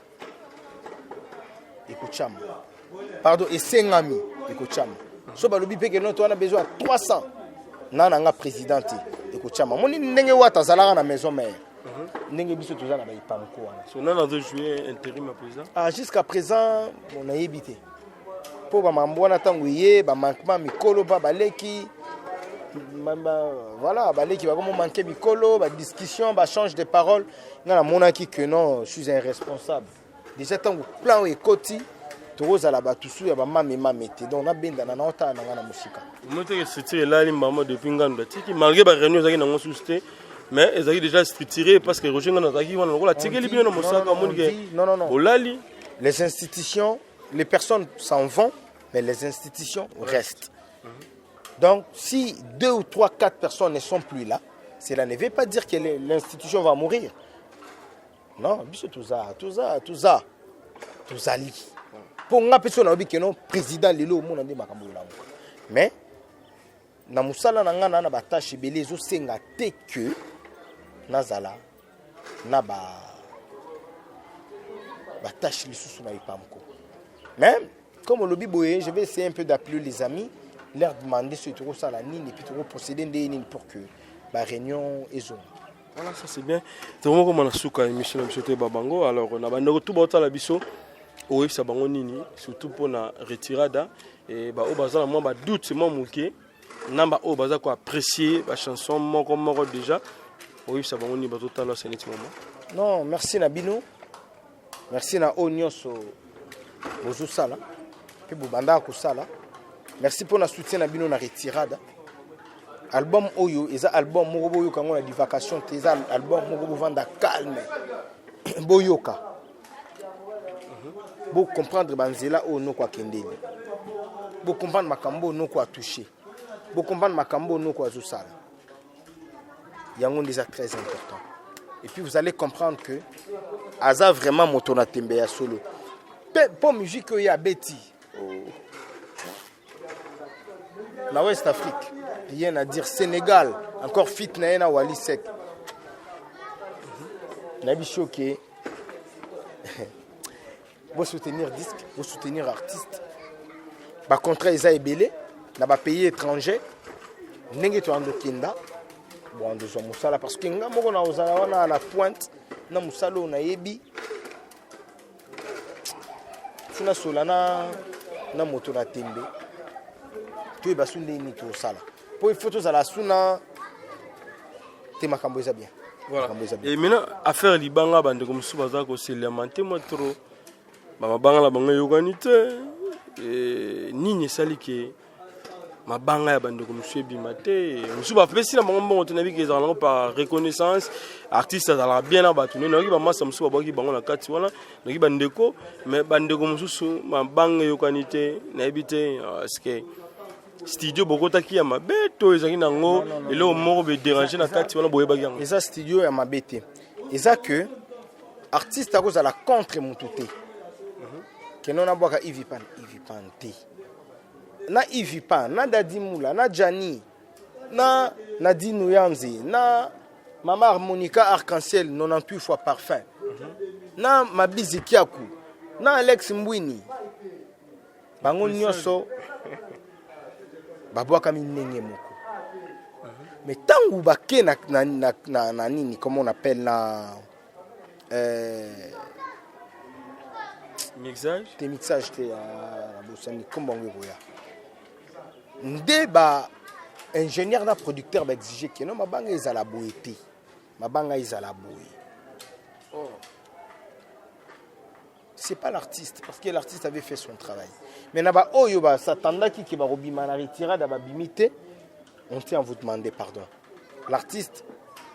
ekotiama. Pardon, esengami ekotiama. So balobi pe que non towana besoin ya 300 na na nga président te ekotiama. Moni ndenge wata azalaka na maison mère. Ndenge biso toza na ba Ipamko wana. So nani azo jouer intérim ya président? Ah, jusqu'à présent bon nayebi te. Po ba mambo wana tango ye ba manquement mikolo ba baleki voilà baleki ba komo manquer mikolo ba discussion ba change de parole nga namonaki que non je suis un responsable. Déjà tango plan oyo ekoti tokozala bato su ya bamame mame te donc nabendana na otala na nga na mosika. Omoteke structure elali mbama depuis Ngandu atiki malgré ba réunion ezalaki nango susu te mais ezalaki déjà structuré parce que Roger Ngandu azalaki wana lokola atikeli bino na mosaka omoni ke non, non, non. Olali. Les institutions, les personnes s'en vont mais les institutions restent. Donc si 2 ou 3, 4 personnes ne sont plus là, cela ne veut pas dire que l'institution va mourir. Non, biso toza, toza, toza, tozali. Po nga pe so nayobi que non président lelo omona nde makambo olamuka. Mais na mosala na nga na na ba tâche ebele ezosenga te que nazala na ba ba tâche lisusu na Ipamko. Mais comme olobi boye, je vais essayer un peu d'appeler les amis, leur demander ce que tosala nini et puis to procéder nde nini pour que ba réunion ezonga. Voilà, ça c'est bien. Tokomo koma na suka émission na biso te babango. Alors na bandeko tout baotala biso oyebisa bango nini surtout mpona retirada e baoyo baza na mwa badoute mwa moke na baoyo baza koapprécier bachanson moko moko déjà oyebisa bango nini bazotala se neti mama. Non, merci na bino, merci na oyo nyonso bozosala mpe bobandaka kosala. Merci mpona soutien na bino na retirada. Album oyo eza album moko boyoka yango na divagation te, eza album moko bovanda calme boyoka bo comprendre banzela oyo noko akendeli, bo comprendre makambo oyo noko atouche, bo comprendre makambo oyo noko azosala. Yango nde eza très important. Et puis vous allez comprendre que aza vraiment moto na tembe ya solo. Pe po musique oyo abeti na West Afrique, rien à dire. Sénégal encore fit na ye na Wally Seck. Nayebi soki bo soutenir disque, bo soutenir artiste. Ba contrat eza ebele na ba pays étrangers ndenge toyando kenda boando zwa mosala parce que nga moko na ozala wana à la pointe na mosala oyo nayebi tina sola na na moto na tembe toyeba su ndenge nini tosala po il faut tozala su na te makambo eza bien. Voilà. Makambo eza bien. Et maintenant affaire libanga bandeko mosusu baza koselamante mwa trop bamabanga na bango eyokani te. Nini esali ke mabanga ya bandeko mosusu ebima te? Mosusu bapesi na bango mbongo te, nayebi ke ezalaka nango par reconnaissance, artiste azalaka bien na bato. Nayoki bamasa mosusu babwaki bango na kati wana, nayoki bandeko, mais bandeko mosusu mabanga eyokani te, nayebi te est-ce que studio bokotaki ya mabe to ezalaki nango eloko moko bedérange na kati wana boyebaki yango? Eza studio ya mabe te, eza que artiste akozala contre motu te. Keno nabwaka Ivipan, Ivipan te na Ivipan na Dadi Mula na Gianni na Nadine Oyanze na Mama Harmonica Arc-en-Ciel 98 fois parfum na Mabizi Kiaku na Alex Mbwini. Bango nyonso babwakami ndenge moko. Mais ntango bake na, na, na, na, na nini, comment on appelle na mixage te, mixage te, nabosani nkombo yango ekoya nde ba ingénieur na producteur baexige ke no, mabanga ezala boye te, mabanga ezala boye. Oh. C'est pas l'artiste, parce que l'artiste avait fait son travail. Mais na ba oyo ba s'attendaki ke bakobima na retirade, babimi te. On tient à vous demander pardon. L'artiste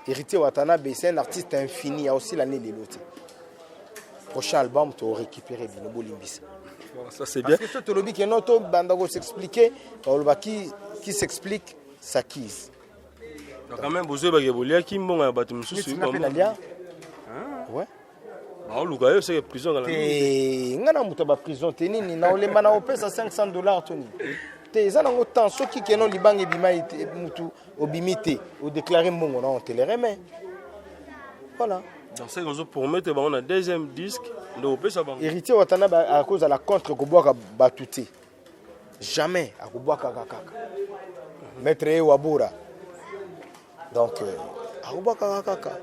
Héritier Watanabe, c'est un artiste infini. Il y a aussi l'année de l'autre prochain album to récupérer bino, bolimbisa. Ça, c'est bien. Parce que so tolobi ke no, to banda ko s'expliquer, baloba qui s'explique s'accuse. Donc quand même bozoyebake boliaki mbongo ya bato mosusu. Neti nga mpe nalia, ouais. Baoluka yo seke prison kala. Te, nga na moto ya baprison te. Nini na olemba na opesa 500 $ to nini te, eza nango temps. Soki keno libanga ebima mutu obimi te, odéclare mbongo na on te le remet, voilà. Donc seke ozopromettre bango na deuxième disque nde opesa bango. Héritier Watanabe akozala contre kobwaka bato te, jamais. Akobwakaka kaka maître ye Wabura. Donc akobwakaka kaka,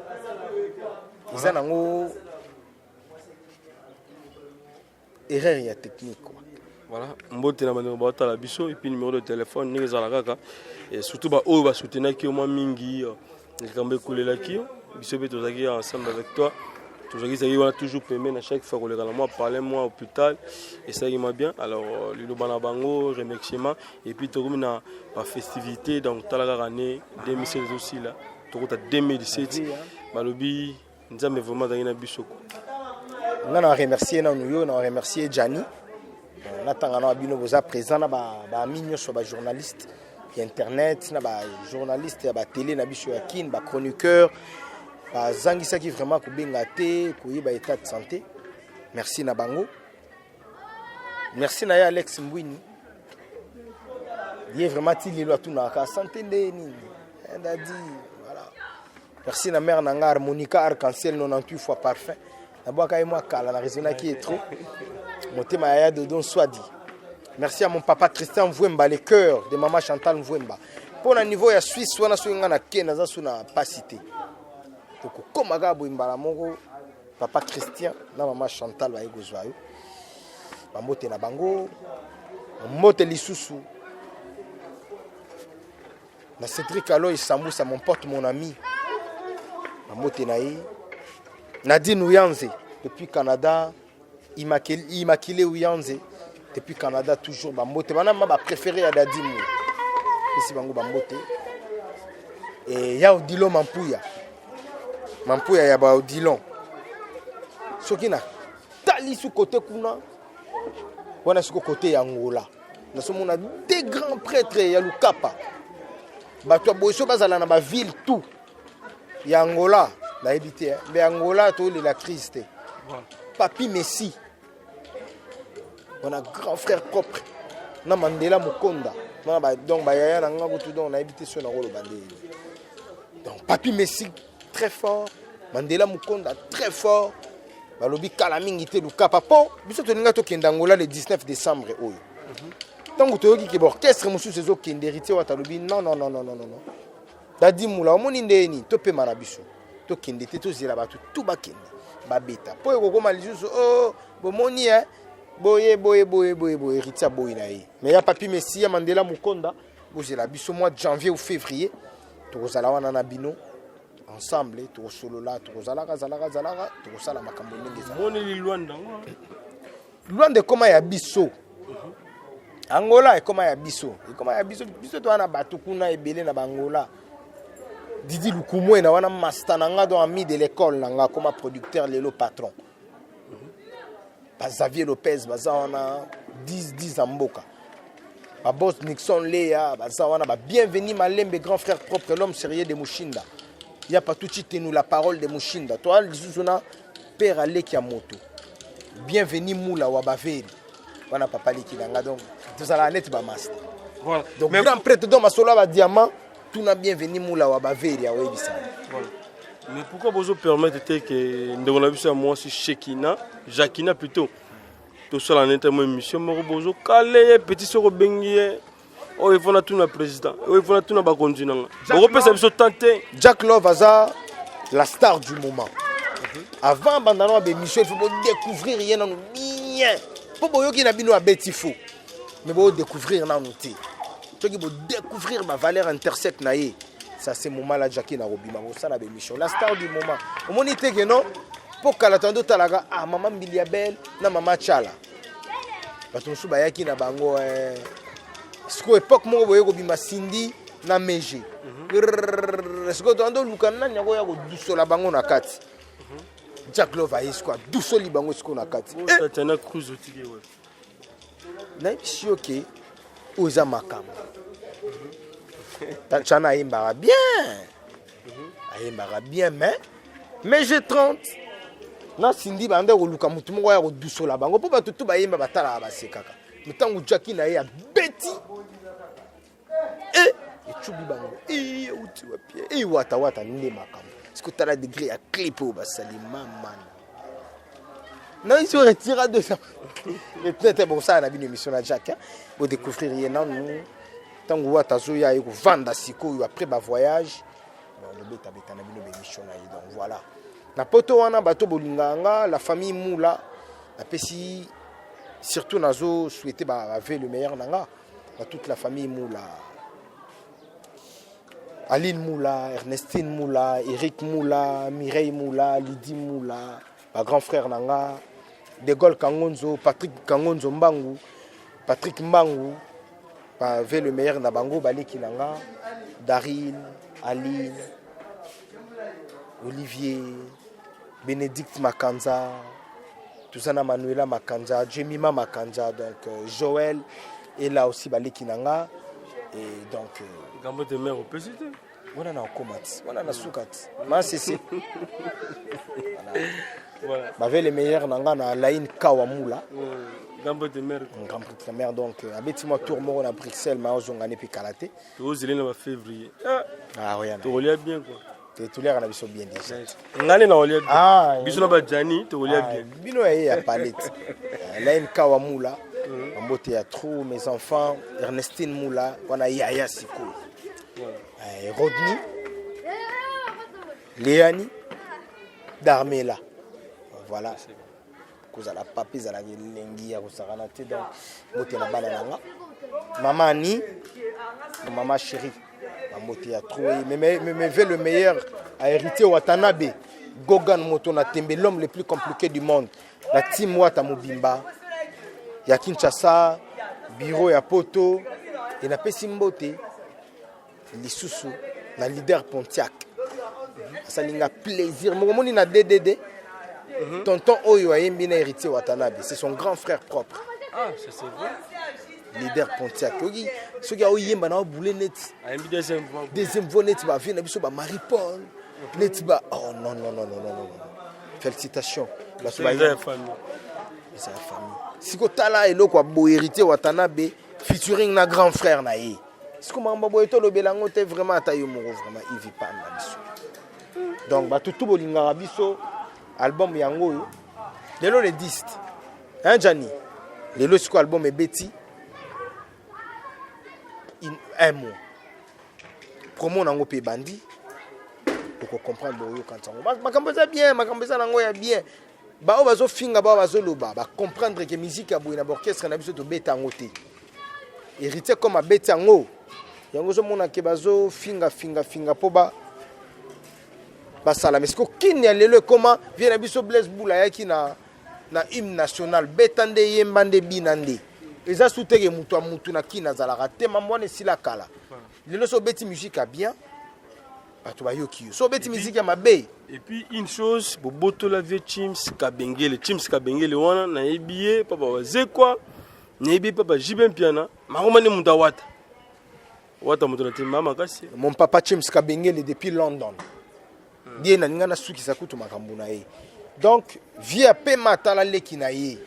eza nango erreur ya technique, quoi. Voilà, mbote na bandeko baotala biso et puis numéro de téléphone ndenge ezala kaka, et surtout baoyo basoutenaki yo mwa mingi, likambo ekolelaki yo, biso mpe tozalaki ensemble avec toi, tozalaki zalaki wana toujours pembeni. Na chaque fois koleka na mwa palais, mwa hôpital, esalaki mwa bien. Alors liloba na bango, remerciement, et puis tokomi na bafestivité. Donc tala kaka ne 2016 ezosila, tokota 2017, balobi Nzambe vraiment azalaki na biso ko. Nga na remercier nanu yo, na remercier Jani, natanga na bino boza présent na baami nyonso, bajournaliste ya internet na bajournaliste ya batele na biso ya Kine, bachroniqueur bazangisaki vraiment kobenga te koyeba état de santé. Merci na bango. Merci na ye Alex Mbwini, ye vraiment ti lelo atunaka santé nde nini dadi. Voilà, merci na mère na nga Harmonica Arc-en-Ciel 98 fois parfum, nabwaka ye mwa kala na raisonnaki ye trop motema ya ya Dodon Swadi. Merci à mon papa Christian Mvwemba, le cœur de maman Chantal Mvwemba. Mpo na niveau ya Suisse wana, soki nga na ke naza so na pasi te, tokokóma kaka boye mbala moko, papa Christian na mama Chantal baye kozwa yo. Bambote na bango, mbote lisusu na Cédric Aloy Sambusa, mon pote, mon ami, bambote na ye. Nadine Uyanze depuis Canada, Immaculée Uyanze depuis Canada toujours, bambote bana ma bapréféré ya Dadi Mu, pesi bango bambote. E ya Odilon Mampuya, Mampuya ya baodilon, soki na tali su kote kuna wana, siko kote ya Angola, nazomona deux grands prêtres ya Lukapa. Bato ya boye so bazala na baville tout ya Angola, nayebi te, mbe Angola tolela crise te. Papi Messi wana, grand frère propre na Mandela Mokonda wana, donc bayaya na nga kutu. Donc nayebi te so nakoloba nde. Donc Papi Messi très fort, Mandela Mokonda très fort. Balobi kala mingi te Lukapa, mpo biso tolinga tokende Angola le 19 décembre oyo. Ntango toyoki ke baorchestre mosusu ezokende, Héritier Wata alobi: "Non, non, non, non, non, non, Dadi Mula, omoni ndeni topema na biso, tokende te, tozela bato tu bakende babeta, mpo ekokóma lisusu o bomoni e boye boye boye boye boye." Héritier aboyi na ye. Mais ya Papi Messi, ya Mandela Mokonda, bozela biso mois de janvier ou février, tokozala wana na bino ensemble, tokosolola, tokozalaka zalaka zalaka, tokosala makambo ndenge ezala. Moneli Lwanda ngo. Lwanda ekóma ya biso, Angola ekóma ya biso, ekóma ya biso. Biso toza na bato kuna ebele na bangola. Didi Lukumwena wana, master na nga, donc ami de l'école na nga, akóma producteur lelo, patron. Ba Xavier Lopez baza wana, 10 10 ya mboka, babos Nixon Lea baza wana, babienvenu Malembe, grand frère propre, l'homme sérieux de Mushinda, ya Patuchi Tenu, la parole de Mushinda. Toa lisusu na père aleki ya moto, Bienvenu Mula wa Baveri wana, papa leki na nga. Donc tozalaka neti bamaster. Voilà. Donc mais, grand prêtre, donc masolo ya badiamant, tuna Bienvenu Mula wa Baveri, aoyebisa. Voilà. Mais pourquoi bozo permettre te ke ndeko na biso ya mwasi Shekina, Jacquina plutôt? Tosala nete mo émission moko bozokale ye petit soki obengi ye oyo efo natuna président oyo efo natuna bakonzi na nga bokopesa biso temps te. Jack Love aza la star du moment. Avant banda na baémission, il faut bodécouvrir ye nanu bien, mpo boyoki na bino abeti faux, mais bodécouvrir nanu te. Soki bodécouvrir bavaleur intersect na ye, ça c'est moment là Jacki na kobima kosala baémission. La star du moment, omoni te ke non, mpo kala tando otalaka, ah, mama Mbilia Bel na mama Chala, bato mosusu bayaki na bango eh. Sikoyo époque moko boye kobima Cindy na Mege. Sikoyo tando oluka nani akoya kodusola bango na kati. Jack Love aye sikoyo, adusoli bango sikoyo na kati. Tatiana Cruz otiki wapi? Nayebisi yo ke oyo eza makambo. Tatiana ayembaka bien, ayembaka bien, mais Mege 30 na Cindy banda koluka motu moko ya kodusola bango, mpo bato tu bayemba, batalaka, basekaka. Ntango Jaki na ye abeti e ecubi bango, euti wapi? E watawata nde makambo. Siko tala degré ya clip oyo basali, mamana na isi retira deux peut-être bokosala na bino émission na Jack, bodécouvrir ye nanu. Ntango wata azoya, ye kovanda sikoyo après bavoyage, lobetabeta na bino bémission na ye. Donc voilà, na poto wana bato bolingaka nga, la famille Mula, napesi surtout, nazo souhaiter bavœux le meilleur na nga na toute la famille Mula: Aline Moula, Ernestine Moula, Eric Moula, Mireille Moula, Lydie Moula, bagrand frère na nga De Gaulle Kangonzo, Patrick Kangonzo Mbangu, Patrick Mbangu, bavœux le meilleur na bango. Baleki na nga Daril, Aline, Olivier, Bénédicte Makanza, toza na Manuela Makanza, Jemima Makanza, donc Joël et là aussi baleki na nga. Et donc Gambo de mare opesi te. Wana na okoma ti wana na suka ti masese. Bavœux le meilleur na nga na Laine Kawa Mula. Gambo de mare. Grand prêtre mare, donc abeti mwa tour moko na Bruxelles, ma ozongani mpe kala te. Tozeli na bafévrier. Ah, oya. Tokolia bien quoi. Toliaka na biso bien déjà. Ngani na olia bien, biso na bajani tokolia bien. Bino ya ye ya palette. Laine Kawa Mula, bambote ya trop. Mes enfants, Ernestine Mula wana yaya sikoyo, Rodney, Léani, Darmela, voilà. Kozala papa ezalaka elengi ya kosakana te. Donc mbote na bana na nga, mama Ani, mama chérie, bambote ya trop. Mais vœux le meilleur à Héritier Watanabe, Gogan Moto na Tembe, l'homme le plus compliqué du monde, la team Wata mobimba ya Kinshasa, bureau ya poto. E napesi mbote lisusu na leader Pontiac, asali nga plaisir moko. Moni na DDD, tonton oyo ayembi na Héritier Watanabe, c'est son grand frère propre. Ah, ça c'est vrai. Leader Pontiac, oki soki aoyemba na obule neti ayembi deuxième voix. Deuxième voix neti bavie na biso, bamarie Paul, neti ba, oh non, non, non, non, non, non, félicitations. Bato eza ya famille. Eza ya famille. Siko tala eloko ya boye, Héritier Watanabe featuring na grand frère na ye. Siko makambo boye tolobela yango te vraiment, ata yo moko vraiment Ivi Pan na biso. Donc bato tu bolingaka biso, album yango oyo lelo le 10, hein Jani, lelo sikoyo album ebeti un mois, promo nango mpe ebandi. Okocomprendre, boyoka ntango makambo eza bien, makambo eza nango ya bien. Baoyo bazofinga, bao bazoloba, bacomprendre ke musique ya boye na baorchestre na biso tobeta yango te. Héritier comme abeti yango, yango ozomona ke bazofinga finga finga mpo ba basala. Mais siko kini ya lelo ekoma vie na biso, Blaise Bula ayaki na hymne national, beta nde, yemba nde, bina nde. Eza su teke moto ya mutu na kini azalaka te. Mambo wana esila kala. Lelo so obeti musique ya bien, bato bayoki yo. So obeti musique ya mabe. Et puis une chose, bobotola vie Chims Kabengele. Chims Kabengele wana nayebi ye papa Wazekwa, nayebi ye papa Jibe Mpiana, makoma nde moto awata wata moto na temba makasi. Mon papa Chims Kabengele depuis London, die nalinga nasukisa kutu makambo na ye. Donc vie apema, atala leki na ye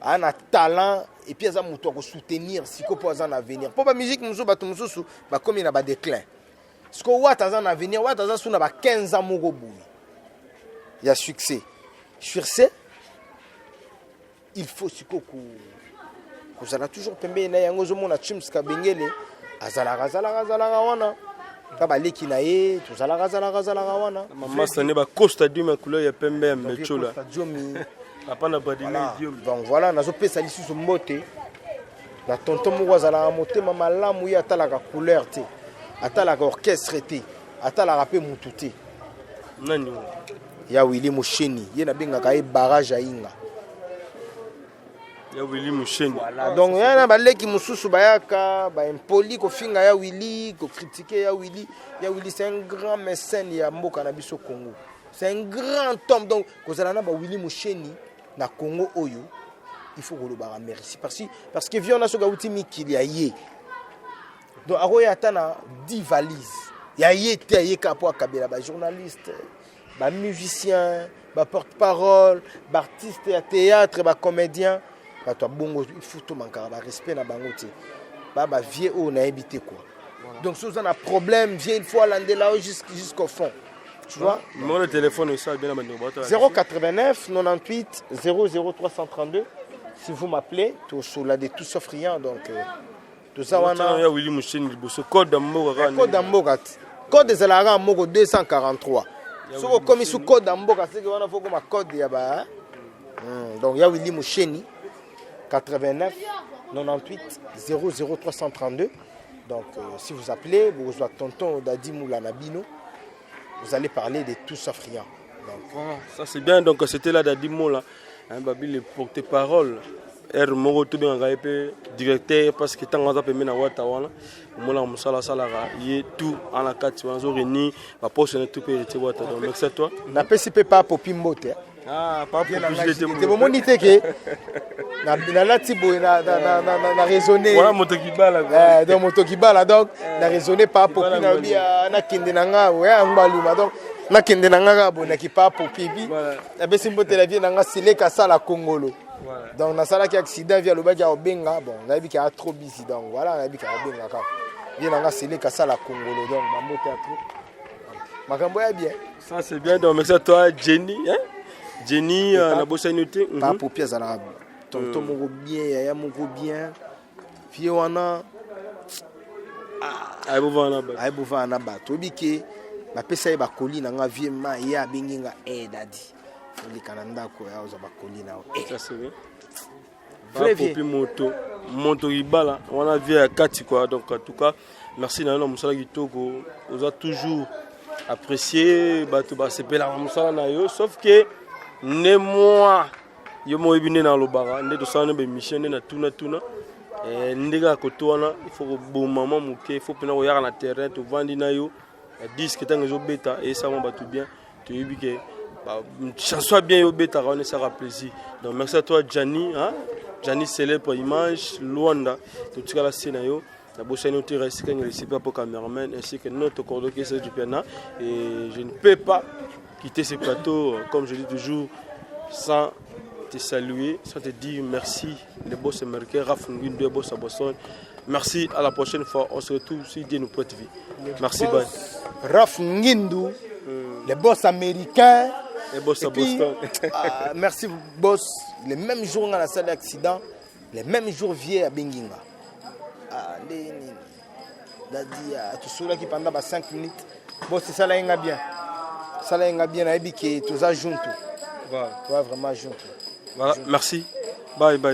aa na talent, et puis aza moto ya kosoutenir sikoyo mpo aza na avenir, mpo bamusique mosusu, bato mosusu bakomi na badéclin. Sikoyo wata aza na avenir, wata aza su na ba 15 ans moko boye ya succès. Sur ce. Il faut sikoyo kozala toujours pembeni na ye. Yango ozomona Chims Kabengele azalaka azalaka azalaka wana, ka baleki na ye tozalaka azalaka azalaka wana. Mamasa ne bacosta diomi ya couleur ya pembe ya mechola. Diomi. Papa na Badine. Voilà. Diomi. Donc voilà, nazopesa lisusu mbote na tonton moko azalaka motema malamu. Ye atalaka couleur te, atalaka orchestre te, atalaka mpe mutu te. Nani? Ya Willi Musheni. Ye nabengaka ye barrage ya Inga. Ya Willi Musheni. Voilà. Donc ya na baleki mosusu bayaka baimpoli kofinga ya Willi, kocritiquer ya Willi. Ya Willi, c'est un grand mécène ya mboka na biso Congo, c'est un grand homme. Donc kozala na bawilli Musheni na Congo oyo, il faut kolobaka merci parce que vieux wana, soki awuti mikili ya ye, donc akoya ata na 10 valise ya ye te, aye kaka mpo akabela bajournaliste, bamusicien, baporte-parole, baartiste ya théâtre, bacomédien. Bato ya bongo, il faut tomankaka barespect na bango te. Bavieux oyo nayebi te quoi. Donc soki oza na problème, vieux, il faut alandela oyo jusqu'au fond, tu vois. Numéro de téléphone osala bien na bandeko bato. 089 98 00 332. Si vous m'appelez, tosola de tout sauf rien. Donc toza wana. Ya Willi Musheni liboso, code ya mboka kaka. Code ya mboka te, code ezalaka kaka moko, 243. Soki okomi su code ya mboka, seke wana faut koma code ya ba donc ya Willi Musheni, 89 98 00 332. Donc si vous appelez, bokozwa tonton Dadi Moula na bino, vous allez parler de tout sauf rien. Donc Voilà, ça c'est bien. Donc c'était là Dadi Mola, hein, babi le porte-parole. R moko tobengaka ye mpe directeur, parce que ntango aza pembeni na Wata wana, omonaka mosala asalaka ye tout ana kati wana, azoréunir baposte na tout mpe Héritier Wata. Donc merci à toi. Napesi mpe pa Popi mbote. Ah, pa Bien. Popi. Na JT. ngai bomoni te ke nalati boye na raisonner. Wana moto kibala quoi. Donc moto kibala. Donc na raisonner pa Popi, Kibala. nalobi ah, nakende na nga oya yango baluma. Donc nakende na nga kaka boye naki pa Popi. Epi napesi mbote na vieux na nga Seleka asala Kongolo. Donc nasalaki accident, vieux alobaki akobenga. Bon, nayebi ke aa trop busy. Donc voilà, nayebi ke akobenga kaka. Vieux na nga Seleka asala Kongolo, donc bambote ya trop, makambo ya bien. Ça c'est bien. Donc merci à toi Jenny, hein? Jenny nabosani te. Pa Popi azalaka tonton moko bien, yaya moko bien, vieux wana. Ayebovana na bato. Ayebovana na bato. Oyebi ke bapesa ye bakoli na nga, vieux ma ye abengi nga: "E dadi, oleka na ndako ya ozwa bakoli na yo." Ça c'est bien. Vrai. Popi moto moto libala wana, vieux ya kati quoi. Donc en tout cas merci na yo na mosala kitoko. Oza toujours apprécié, bato basepelaka mosala na yo, sauf que nde moi yo mo oyebi nde nalobaka nde tosala nde baémission nde natuna tuna. Nde kaka koto wana, il faut koboma mwa moke, il faut mpena koyaka na terrain, tovandi na yo ya disque ntango ezobeta, eyesama bato bien. Toyebi ke chanson ya bien yo obetaka wana esaka plaisir. Donc merci à toi Jani, hein? Jani célèbre image Luanda, totikala se na yo. Nabosani te Raisi Kangele po cameraman, ainsi que notre coordonnateur du piano. Et je ne peux pas quitter ce plateau, comme je dis toujours, sans te saluer, sans te dire merci, le boss américain Raph Ngindu, boss à Boston. Merci, à la prochaine fois. On se retrouve si Dieu nous prête vie. Merci, bye. Raph Ngindu, le boss américain. Le boss Et à puis, Boston. Ah, merci boss. Le même jour, on a salle accident. Le même jour, vieux abengi nga. Ah, nde nini. Dadi, ah, tosolaki pendant ba 5 minutes. Boss, ça nga bien. Ça nga bien, nayebi ke toza junto. Voilà. Toi vraiment junto. Voilà, merci. Bye bye.